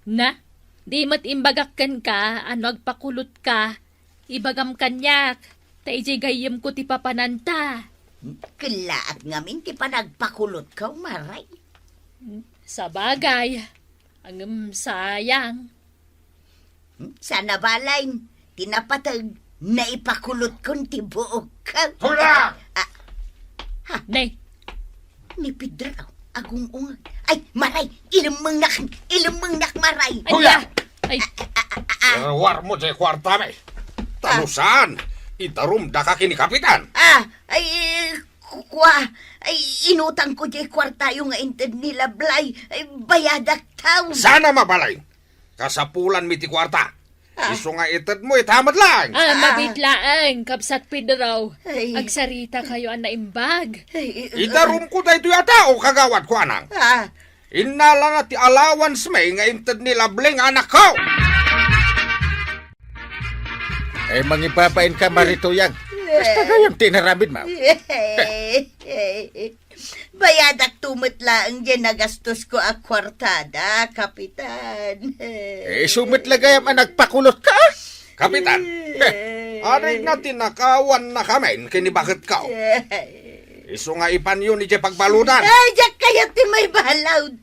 Na, di met imbagak kenka a no agpakulot ka, ibagam kaniak, ta idiay gayyemko ti papananta. Kellaat ngamin ti panagpakulotko, Mari. Sabagay, ngem sayang. Hmm, saan a balayna ti napateg, naipakulotkon ti buokko. Hula! Ah, ha? Nay. Ni Pedro, agung-ungag. Ay, Mari, ilemmengnak, ilemmengnak, Mari. Ay, Hula! Ay. Ah, ah, ah, ah, ah. Warwarmo diay kuartam. Ta no saan, idarumdaka ken ni Kapitan. Ah, ay, ku-, kua, ay, inutangko diay kuartayo nga inted ni Lablay. Ay, bayadak taw. Saan a mabalin? Kasapulanmi ti kuarta. Ah. Isu nga itedmo ita met laeng. Ah, ah, mabiit laeng, Kabsat Pedro. Ay. Agsaritakayo a naimbag. Ay, ay, idarumko daytoy a tao, Kagawad Kuanang. Ah. Innalana ti allowance mi nga inted ni Lablay nga anakko. Ay, mangibabain ka, Mari Tuyang. Basta gayam ti inaramidmo. Bayadakto met laeng diay nagastosko a kuartada, Kapitan. Eh, isu met la gayam a nagpakulotka, ah? Kapitan, eh, adayna ti nakawannakamin ken ni baketko. Isu nga ipanyo idiay pagbaludan. Ay, diak kayat ti maibalud.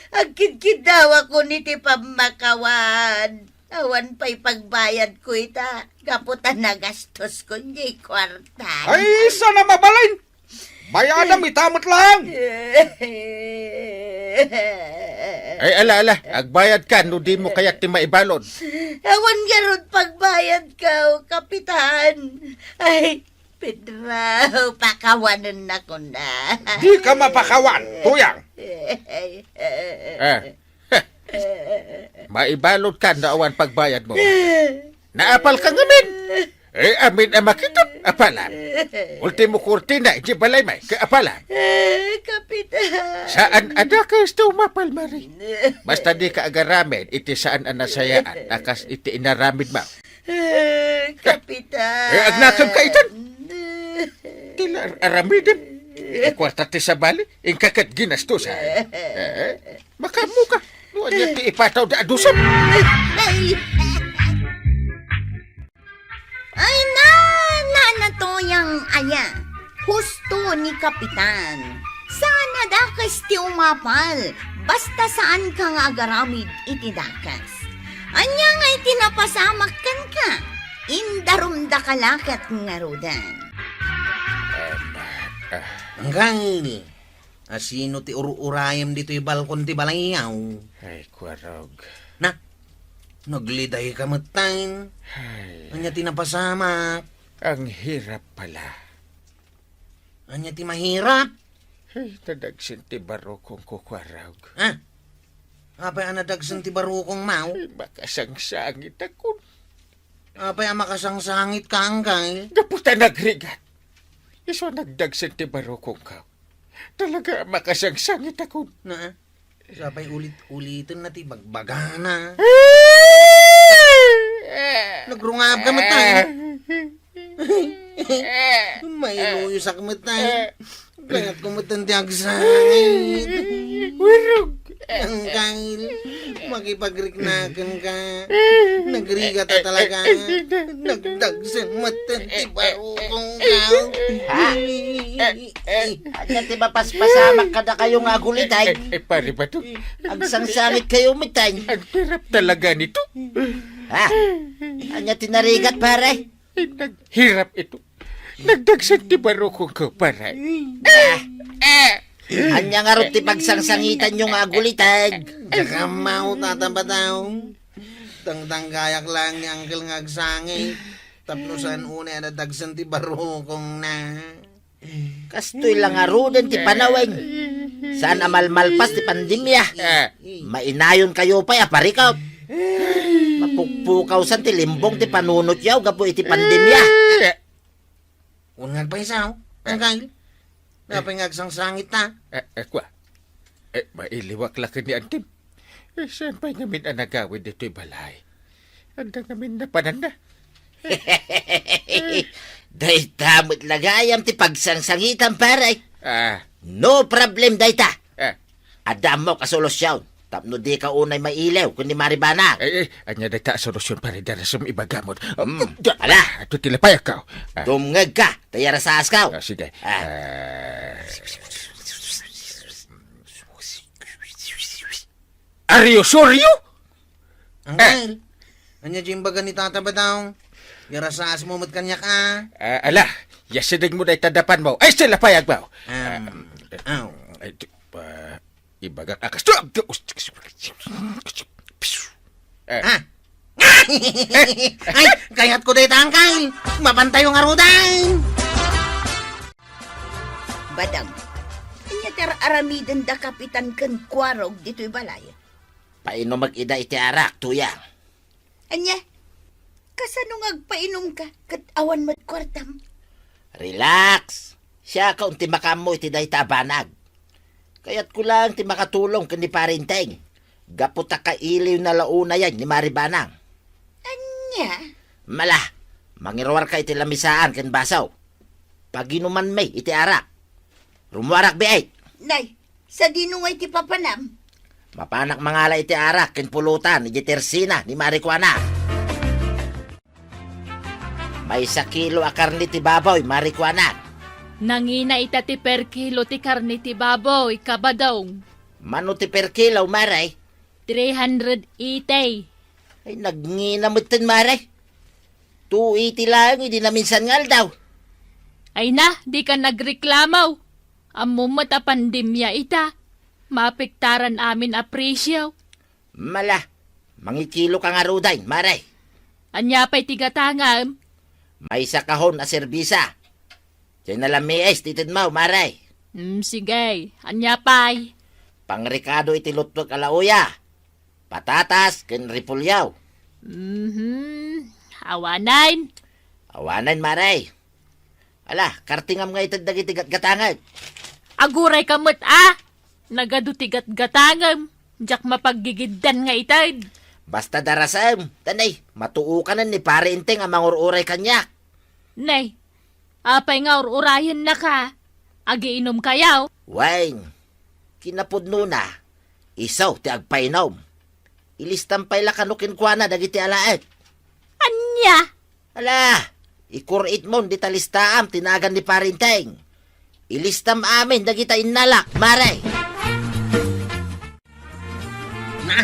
Agkidkiddawakon iti pammakawan. Awan pay pagbayadko ita, gapu ta nagastoskon diay kuarta. Ay, saan a mabalin? Bayadam ita met laeng. Ay, ala, ala. Agbayadka no dimo kayat ti maibalud. Awan ngarud pagbayadko, Kapitan. Ay, Pedro, pakawanennakon. Dika mapakawan, Tuyang. Eh, Maibaludka no awan pagbayadmo. Naapalka ngamin. Eh, amin a makitut, apalam. Ultimo kurtina, iti balaymi, ket apalam. Eh, Kapitan. Saan a dakes ti umapal, Mari. Basta dika agaramid iti saan a nasayaan a kas iti inaramidmo. Eh, Kapitan. Eh, agnakemka itan. Ti la-, aramidem. Eh, kuarta ti sabali, inka ket ginastosan. Eh, makaammoka. No ania ti ipatawda a dusa. Ay. Ay, na, na, na, Tuyang aya. Husto ni Kapitan. Saan a dakes ti umapal, basta saanka nga agaramid iti dakes. Ania nga iti napasamak kenka, indarumdaka la ket ngaruden. Em, ah. Anggang, asino ti ur-urayem ditoy balkon ti balayyo? Ay, kuarog. Na, naglidayka metten. Ay. Ania ti napasamak? Ang hirap pala. Ania ti mahirap? Ay, nadagsen ti barukongko, kuarog. Ah? Apay a nadagsen ti barukongmo? Ay, makasangsangit ako. Apay a makasangsangitka, Angkel? Gapu ta nagrigat. Isu a nagdagsen ti barukongko. Talaga a makasangsangit ako. Na, sapay ulit-uliten na ti bagbagana. Nagrungabka met, ay. Mailuyosak met, ay. Kayatko met ti agsangit. Wirog. Angkel, makipagriknakenka. Nagrigat a talaga. Nagdagsen met ti barukongko. Ha? Ania ti mapaspasamak kadakayo nga agulitay? Eh, eh, pare ba to? Agsangsangit kayo met, ay. Ang hirap talaga nito. Ha? Ania ti narigat, pare? Ay, naghirap ito. Nagdagsen ti barukongko, pare. Ah. Ania ngarud ti pagsangsangitanyo nga agulitay? Diak ammo, Tata Badaw. Tangtanggayak laeng ni Angkel nga agsangit. Tapno saan unay a nadagsen ti barukongna. Kastoy la ngaruden ti panawen. Saan a malmalpas ti pandemia. Eh. Mainayon kayo pay a parikop. Mapukpukawsan ti limbong ti panunotyo gapu iti pandemia. Eh. Wen nga agpayso, Angkel. Napay nga agsangsangitka? Eh, eh, kua. Eh, mailiwak la ken ni Antim. Eh, saan pay ngamin a nagawid ditoy balay? Adda ngamin napananna. Dayta met la gayam ti pagsangsangitam, pare. Ah. No problem dayta. Ah. Adda ammok a solusyon tapno dika unay mailiw ken ni Mari Banang. Eh, eh, ania dayta a solusyon, pare, darasem ibagam? Hmm. Ala. Adto ti lapayagko. Ah. Dumngegka, ta iyarasasko. Ah, sige. Ah. Ah. Are you sure you? Angkel, ania diay imbaga ni Tata Badaw? Iyarasasmo met kaniak, a. Ah, ala, iyasidegmo dayta dapanmo. Ay, sila payagmo. Um, ah, aw. Ay, di, pa, ibagak a kasto. Eh. Ah. Ay, kayatko dayta, Angkel. Mapantayo ngaruden. Badang, ania ti ar-aramidenda Kapitan ken Kuarog ditoy balay? Painumek ida iti arak, Tuyang. Ania? Kasano nga agpainumka ket awan met kuartam? Relax. Siakon ti makaammo iti dayta a banag. Kayatko laeng ti makatulong ken ni Pare Enteng. Gapu ta kailiwna la unay ni Mari Banang. Ania? Mala, mangiruarka iti lamisaan ken baso. Paginumanmi iti arak. Rumuarak biit. Nay, sadino ngay ti papanam? Mapanak mangala iti arak ken pulutan idiay tersina ni Mari Kuana. Maysa kilo a karne ti baboy, Mari Kuana. Nangina ita ti per kilo ti karne ti baboy, Kabadong. Mano ti per kilo, Mare? Three hundred eighty. Ay, nagngina metten, Mare. Two eighty laeng idi naminsan nga aldaw. Ay na, dika nagreklamo. Ammom met a pandemia ita. Maapektaran amin a presio. Mala, mangikiloka ngaruden, Mare. Ania pay ti gatangem? Maysa kahon a serbisa. Diay nalamiis ti itedmo, Mare. Mm, sige. Ania pay? Pangrekado iti lutpek a lauya. Patatas ken repolyo. Mhm. Awanen? Awanen, Mare. Ala, kartingam nga ited dagiti gatgatangek. Agurayka met, a! Nagadu ti gatgatangem. Diak mapaggigiddan nga ited. Basta darasem, ta nay, matuokanen ni Pare Enteng a mangur-uray kaniak. Nay, apay nga ur-urayennaka? Agiinumkayo? Wen, kinapudnona, isu ti agpainum. Ilistam pay la kano kenkuana dagiti alaek. Ania? Ala, ikur-itmon dita listaam ti nagan ni Pare Enteng. Ilistam amin dagita innalak, Mare. Na,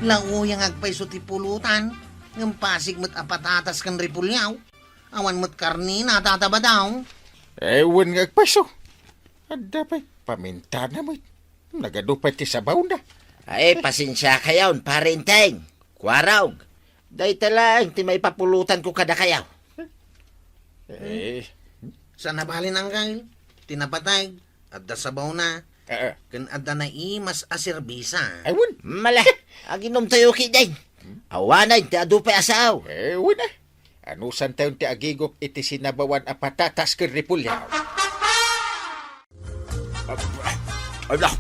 lauya nga agpayso ti pulutan, ngem pasig met a patatas ken repolyo. Awan met karnena, Tata Badaw. Eh, wen nga agpayso. Adda pay, pamintana met. Nagadu pay ti sabawna. Ay, pasensiakayon, Pare Enteng. Kuarog. Dayta laeng ti maipapulutanko kadakayo. Eh. Saan a bale, Angkel? Ti napateg, adda sabawna. Eh, eh. Ken adda naimas a serbisa. Ay, wen. Mala, aginomtayo ketdin. Awanen ti adu pay a sao. Eh, wen, eh. Anusantayon ti agigup iti sinabawan a patatas ken repolyo. Ala,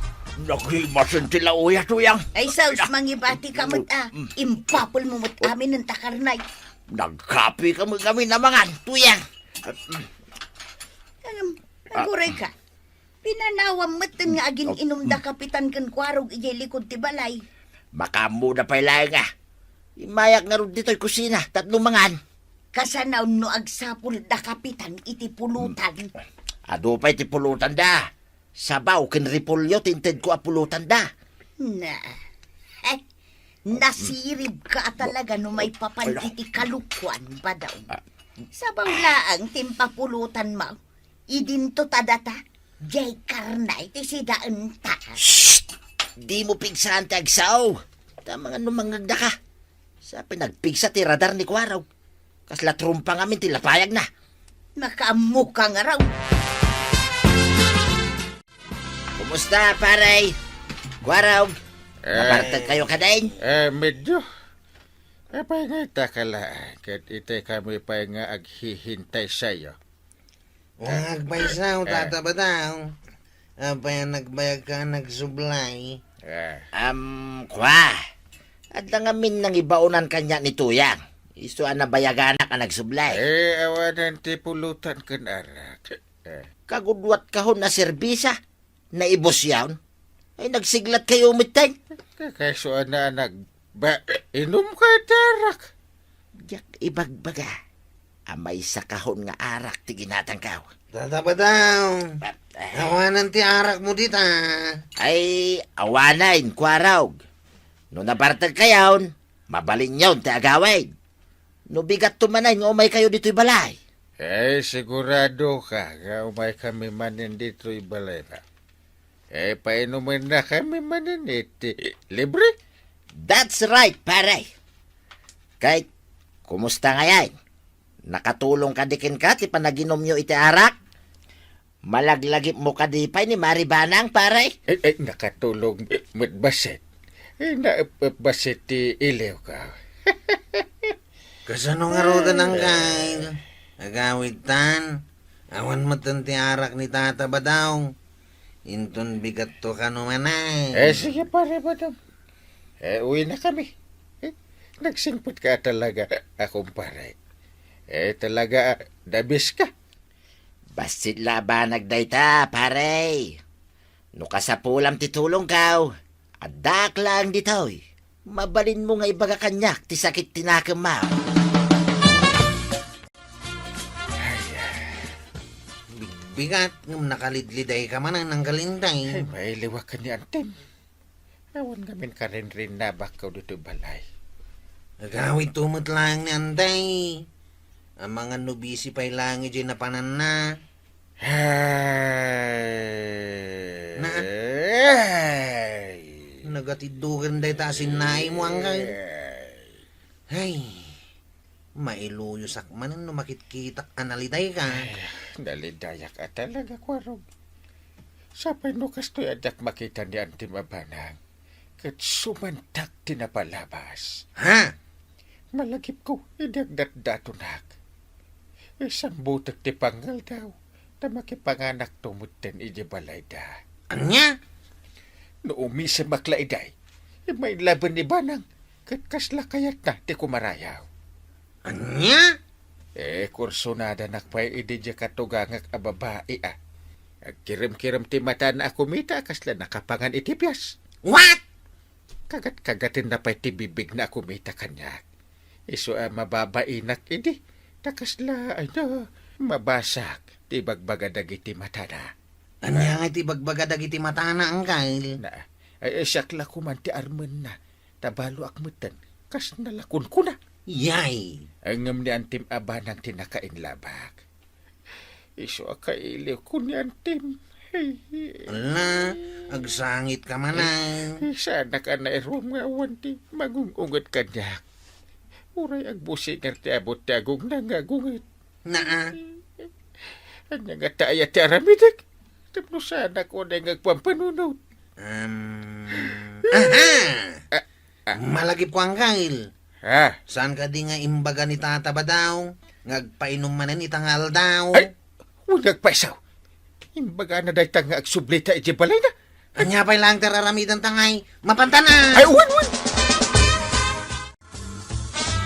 nagimasen ti laoya, Tuyang. Ay, sus, mangibatika met, a. Impapelmo met amin nen takarnay. Nagkapeka met ngamin a mangan, Tuyang. Ngem, aguray ka. Pinanawam metten nga agin-inum da Kapitan ken Kuarog idiay likod ti balay. Makaammoda pay laeng a. Immayak ngarud ditoy kusina tapno mangan. Kasano no agsapul da Kapitan iti pulutan? Adu pay ti pulutanda. Sabaw ken repolyo ti intedko a pulutanda. Na. Ay, nasiribka a talaga no maipapan iti kalukuan, Badaw. Sabaw laeng ti impapulutanmo. Idinto ta data, diay karnay ti sidaenta. Shh! Dimo pigsaan ti agsao. Ta mangan no mangngegdaka. Sa pinagpigsa ti radar ni Kuarog. Kasla trompa ngamin ti lapayagna. Nakaammoka ngarud. Kumusta, pare? Kuarog, eh, nabartek kayo kadin? Eh, medyo. Apay nga ita ka laeng, ket iti kami pay nga aghihintay sayo. Wen, agpayso, eh, Tata Badaw. Apay a nagbayagka a nagsublay? Eh. Am, kua. Adda ngamin nangibaonan kaniak ni Tuyang. Isu a nabayaganak a nagsublay. Eh, awanen ti pulutan ken arak. Eh. Kagudwatkahon a serbisa. Naibusyon? Ay, nagsiglatkayo metten. Kakasuana a nagba-, inumka iti arak. Diak ibagbaga a maysakahon nga arak ti ginatangkaw. Tata Badaw, ah, eh, awanen ti arakmo dita. Ay, awanen, Kuarog. No nabartekkayon, mabalinyon ti agawid. No bigatto manen nga umaykayo ditoy balay. Eh, sigurado ka nga umaykami manen ditoy balay na. Eh, painumennakami manen iti libre? That's right, pare. Kay, kumusta ngayen? Nakatulong kadi kenka ti panaginumyo iti arak? Malaglagipmo kadi pay ni Mari Banang, pare? Eh, eh, nakatulong met bassit. Eh, naep-ep bassit ti iliwko. Kasano ngaruden, Angkay? Agawidtan, awan metten ti arak ni Tata Badaw. Inton bigatto kano manen. Eh, sige, pare Badong. Eh, uwinakami. Eh, nagsingpetka talaga, a kumpare. Eh, talaga, ah, the best ka. Bassit la a banag dayta, pare. No kasapulam ti tulongko, addaak laeng ditoy. Mabalinmo nga ibaga kaniak ti sakit ti nakemmo. Ay, ay. Bigbigat, ngem nakalidlidayka manen, Angkal Inday. Ay, mailiwak ken ni Antim. Awan ngamin karinrinnabakko ditoy balay. Agawidto met laeng ni Anday. Amangan no busy pay laeng idiay napananna. Ay. Ay. Nagatiddoken dayta a sinnaimo, Angkay. Ay. Ay. Mailuyosak manen no makitkitak a nalidayka. Ay, nalidayak a talaga, Kuarog. Sapay no kastoy a diak makita ni Antim a banag, ket sumantak ti napalabas. Ha? Malagipko, idi agdatdatonak. Isang butek ti pangngaldaw, ta makipanganakto metten idiay balayda. Ania? No umisemak la idiay, immain laben ni Banang, ket kasla kayatna ti kumarayaw. Ania? Eh, kursunadanak pay idi diay katugangak a babai, a. Agkirem-kirem ti matana a kumita a kasla nakapangan iti bias. What? Kagat-kagatenna pay ti bibigna a kumita kaniak. Isu a mababainak idi, ta kasla, ay na, mabasak ti ibagbaga dagiti matana. Ania nga ti ibagbaga dagiti matana, Angkal? Na, ay, ay, siak la koman ti armenna. Ta baloak metten, kasna la kunkuna. Yay! Ngem ni Antim a banag ti nakainlabak. Isu a kailiwko ni Antim. Ala, agsangitka manen. Eh, saanak a nairuam nga awan ti mangung-unget kaniak. Uray agbusinger ti abut ti agungna nga agunget. Naa. Ania ngata aya ti aramidek? Tapno saanak unay nga agpampanunot. Um, aha! Ah, ah. Malagipko, Angkel. Ah. Saan kadi nga imbaga ni Tata Badaw nga agpainom manen ita nga aldaw? Ay, wen nga agpaisaw. Imbagana dayta nga agsublita idiay balayna. Ania pay laeng ti ar-aramidenta ngay? Mapantan a! Ay, wen, wen!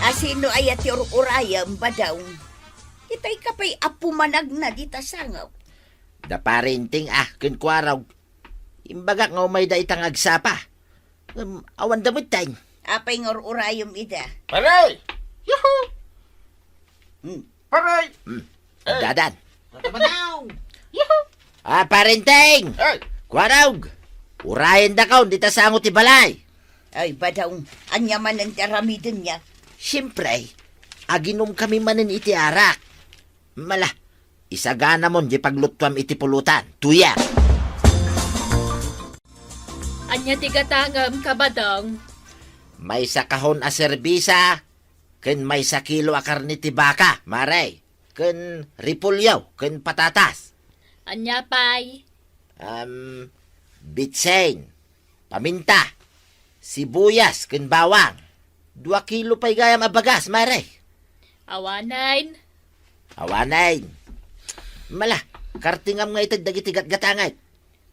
Asino aya ti ur-urayem, Badaw? Itay ka pay a pumanagna dita sangok. Da Pare Enteng a ken Kuarog. Imbagak nga umayda ita nga agsapa. Ngem awanda metten. Apay nga ur-urayem ida? Pare! Yuhu! Hmm. Pare! Hmm. Eh. Dadan. Tata Badaw! Yuhu! Ah, Pare Enteng! Ay! Kuarog! Urayendakon dita sango ti balay! Ay, Badaw, ania manen ti aramidenyo? Siempre, aginomkami manen iti arak. Mala, isaganamon diay paglutuam iti pulutan, Tuyang. Ania ti gatangem, Kabadong? Maysa kahon a serbisa, ken maysa kilo a karne ti baka, Mare, ken repolyo, ken patatas. Ania pay? Am, bitsen, paminta, sibuyas, ken bawang. Dua kilo pay gayam a bagas, Mare. Awanen. Awanen. Mala, kartingam nga ited dagiti gatgatangek.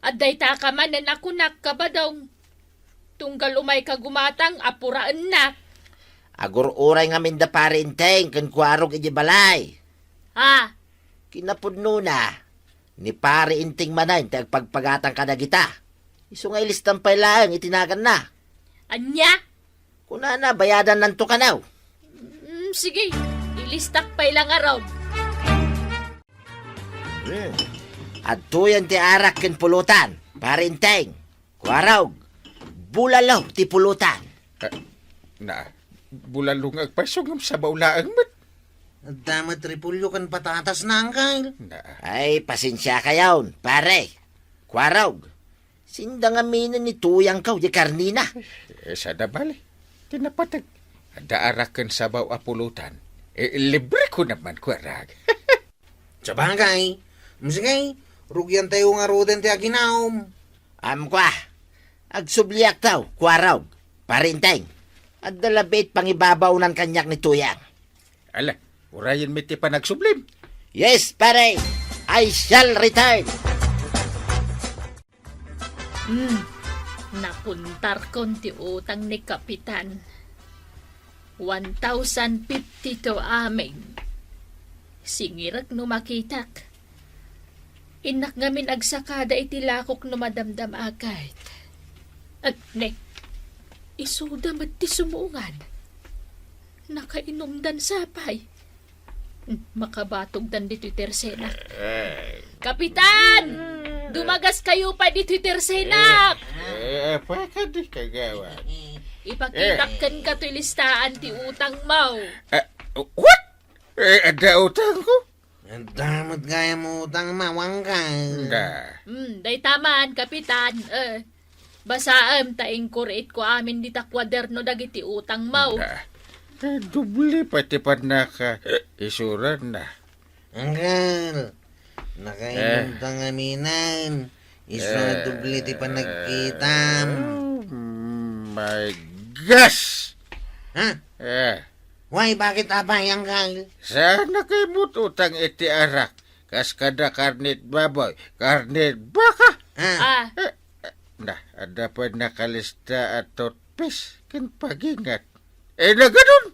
Adda ita ka manen a kunak, Kabadong. Tunggal umayka gumatang, apuraennak. Agur-uray ngamin da Pare Enteng ken Kuarog idiay balay. Ah. Kinapudnona, ni Pare Enteng manen ti agpagpagatang kadagita. Isu nga ilistam pay laeng iti naganna. Ania? Kunana, bayadannanto kano. Mm, sige, ilistak pay la ngarud. Hmm. Adtoyen ti arak ken pulutan, Pare Enteng. Kuarog, bulalo ti pulutan. Eh, na, bulalo nga agpayso ngem sabaw laeng met. Adda met repolyo ken patatas na, Angkel. Na. Ay, pasensiakayon, Pare. Kuarog, sinda ngaminen ni Tuyangko diay karnena. Eh, sada bale. Ti napateg. Adda arak ken sabaw a pulutan. Eh, libreko naman, Kuarog. Sabagay. Mm, sige, rugiantayo ngaruden ti aginawom. Am, kua. Agsubliakto, Kuarog. Pare Enteng. Adda labi ti pangibabaonan kaniak ni Tuyang. Ala, urayen met ti panagsublim. Yes, pare. I shall return. Hmm, napuntarkon ti utang ni Kapitan. One thousand fifty-two amin. Singirek no makitak. Innak ngamin agsakada iti lakok no madamdamaket. Ag-, ne, isuda met ti sumuongan. Nakainumdan sapay. Hmm, makabatogdan ditoy tersenak. Eh. Kapitan! Dumagaskayo pay ditoy tersenak! Eh, eh, apay kadi, kagawad? Ipakitak Eh. kenka toy listaan ti utangmo. Eh, what? Eh, adda utangko? Adda met gayam utang, mawangka. Da. Hmm, dayta man, Kapitan. Eh, Basaem ta inkuriitko amin dita kuaderno dagiti utangmo. Ah, eh, doble pay ti pannakaisuranna. Angkel, nakainumta ngaminen. Isu a doble ti panagkitam. Oh my gosh! Ha? Eh. Why, bakit apay, Angkel? Saan nakay utang iti arak? Kas kada karnet baboy, karnet baka. Ah. Ah. Eh, Na, adda pay nakalista a toothpaste ken pagingat. Eh, nagano?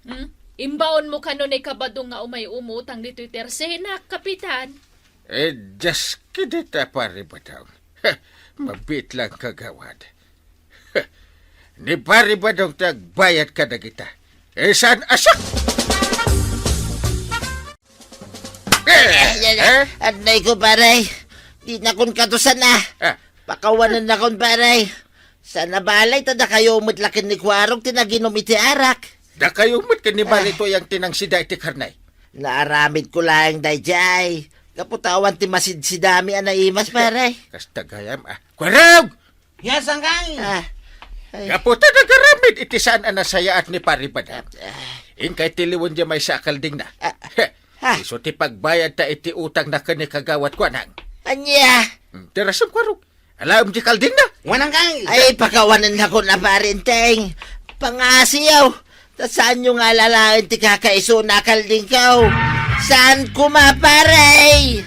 Hmm? Imbaonmo kano ni Kabadong nga umay umutang ditoy tersenak, Kapitan? Eh, just kidding ta, Pare Badong. Mabiit lang, kagawad. Ni Pare Badong ti agbayad kadagita. Eh, saan a siak? Eh, eh, eh, eh? Adnay ko, pare. Di nakon katusan, ah. Ah. Pakawanennakon, pare. Sana balay, ta dakayo met la ken ni Kuarog ti naginom iti arak. Dakayo met ken ni Barito yang tinangsida iti karne. Naaramid ko laeng daydiay. Gapu ta awan ti masidsidami a naimas, pare. Kasta gayam, ah. Kuarog! Yes, Angkay! Ah, ay. Gapu ta nagaramid iti saan a nasayaat ni Pari Badang. Ah, ah. Inkay tiliwen diay maysa a kaldingna. Ah, ah. Isu ti pagbayadta iti utangna ken ni Kagawad Kuanang. Ania? Hmm, ti ragsem, Kuarog. Alaem ti kaldingna. Wanang kang. Ay, pakawanennakon a, Pare Enteng. Pangasiw. Ta saanyo nga alalaen ti kakaisuna a kaldingko? Saan koma, pare?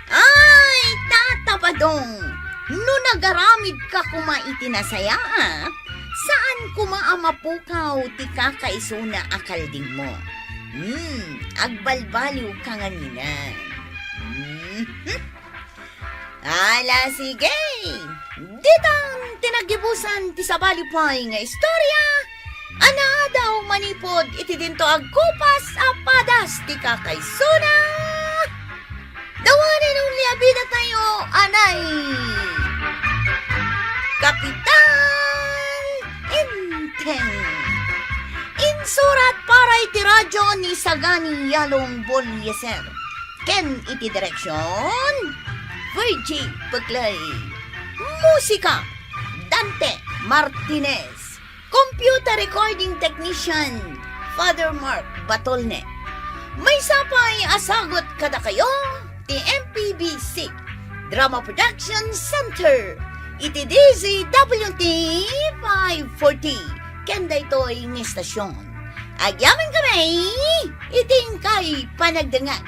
Ay, Tata Badong, no nagaramidka koma iti nasayaat, saan koma a mapukaw ti kakaisuna a kaldingmo. Hmm, agbalbaliwka nganina. Hmm. Ala, sige. Ditan ti naggibusan ti sabali pay nga istorya a naadaw manipud iti dinto agkupas a padas ti kakaisuna. The one and only a bida tayo, anay Kapitan Enteng. Insurat para iti radyo ni Sagani Yalong Bolieser. Ken iti direksyon, Virgie Peclay. Musika, Dante Martinez. Computer recording technician, Father Mark Batolne. Maysa pay a sagut kadakayo ti M P B C Drama Production Center iti D Z W T five forty ken daytoy nga istasyon. Agyaman kami iti inkay panagdengngeg.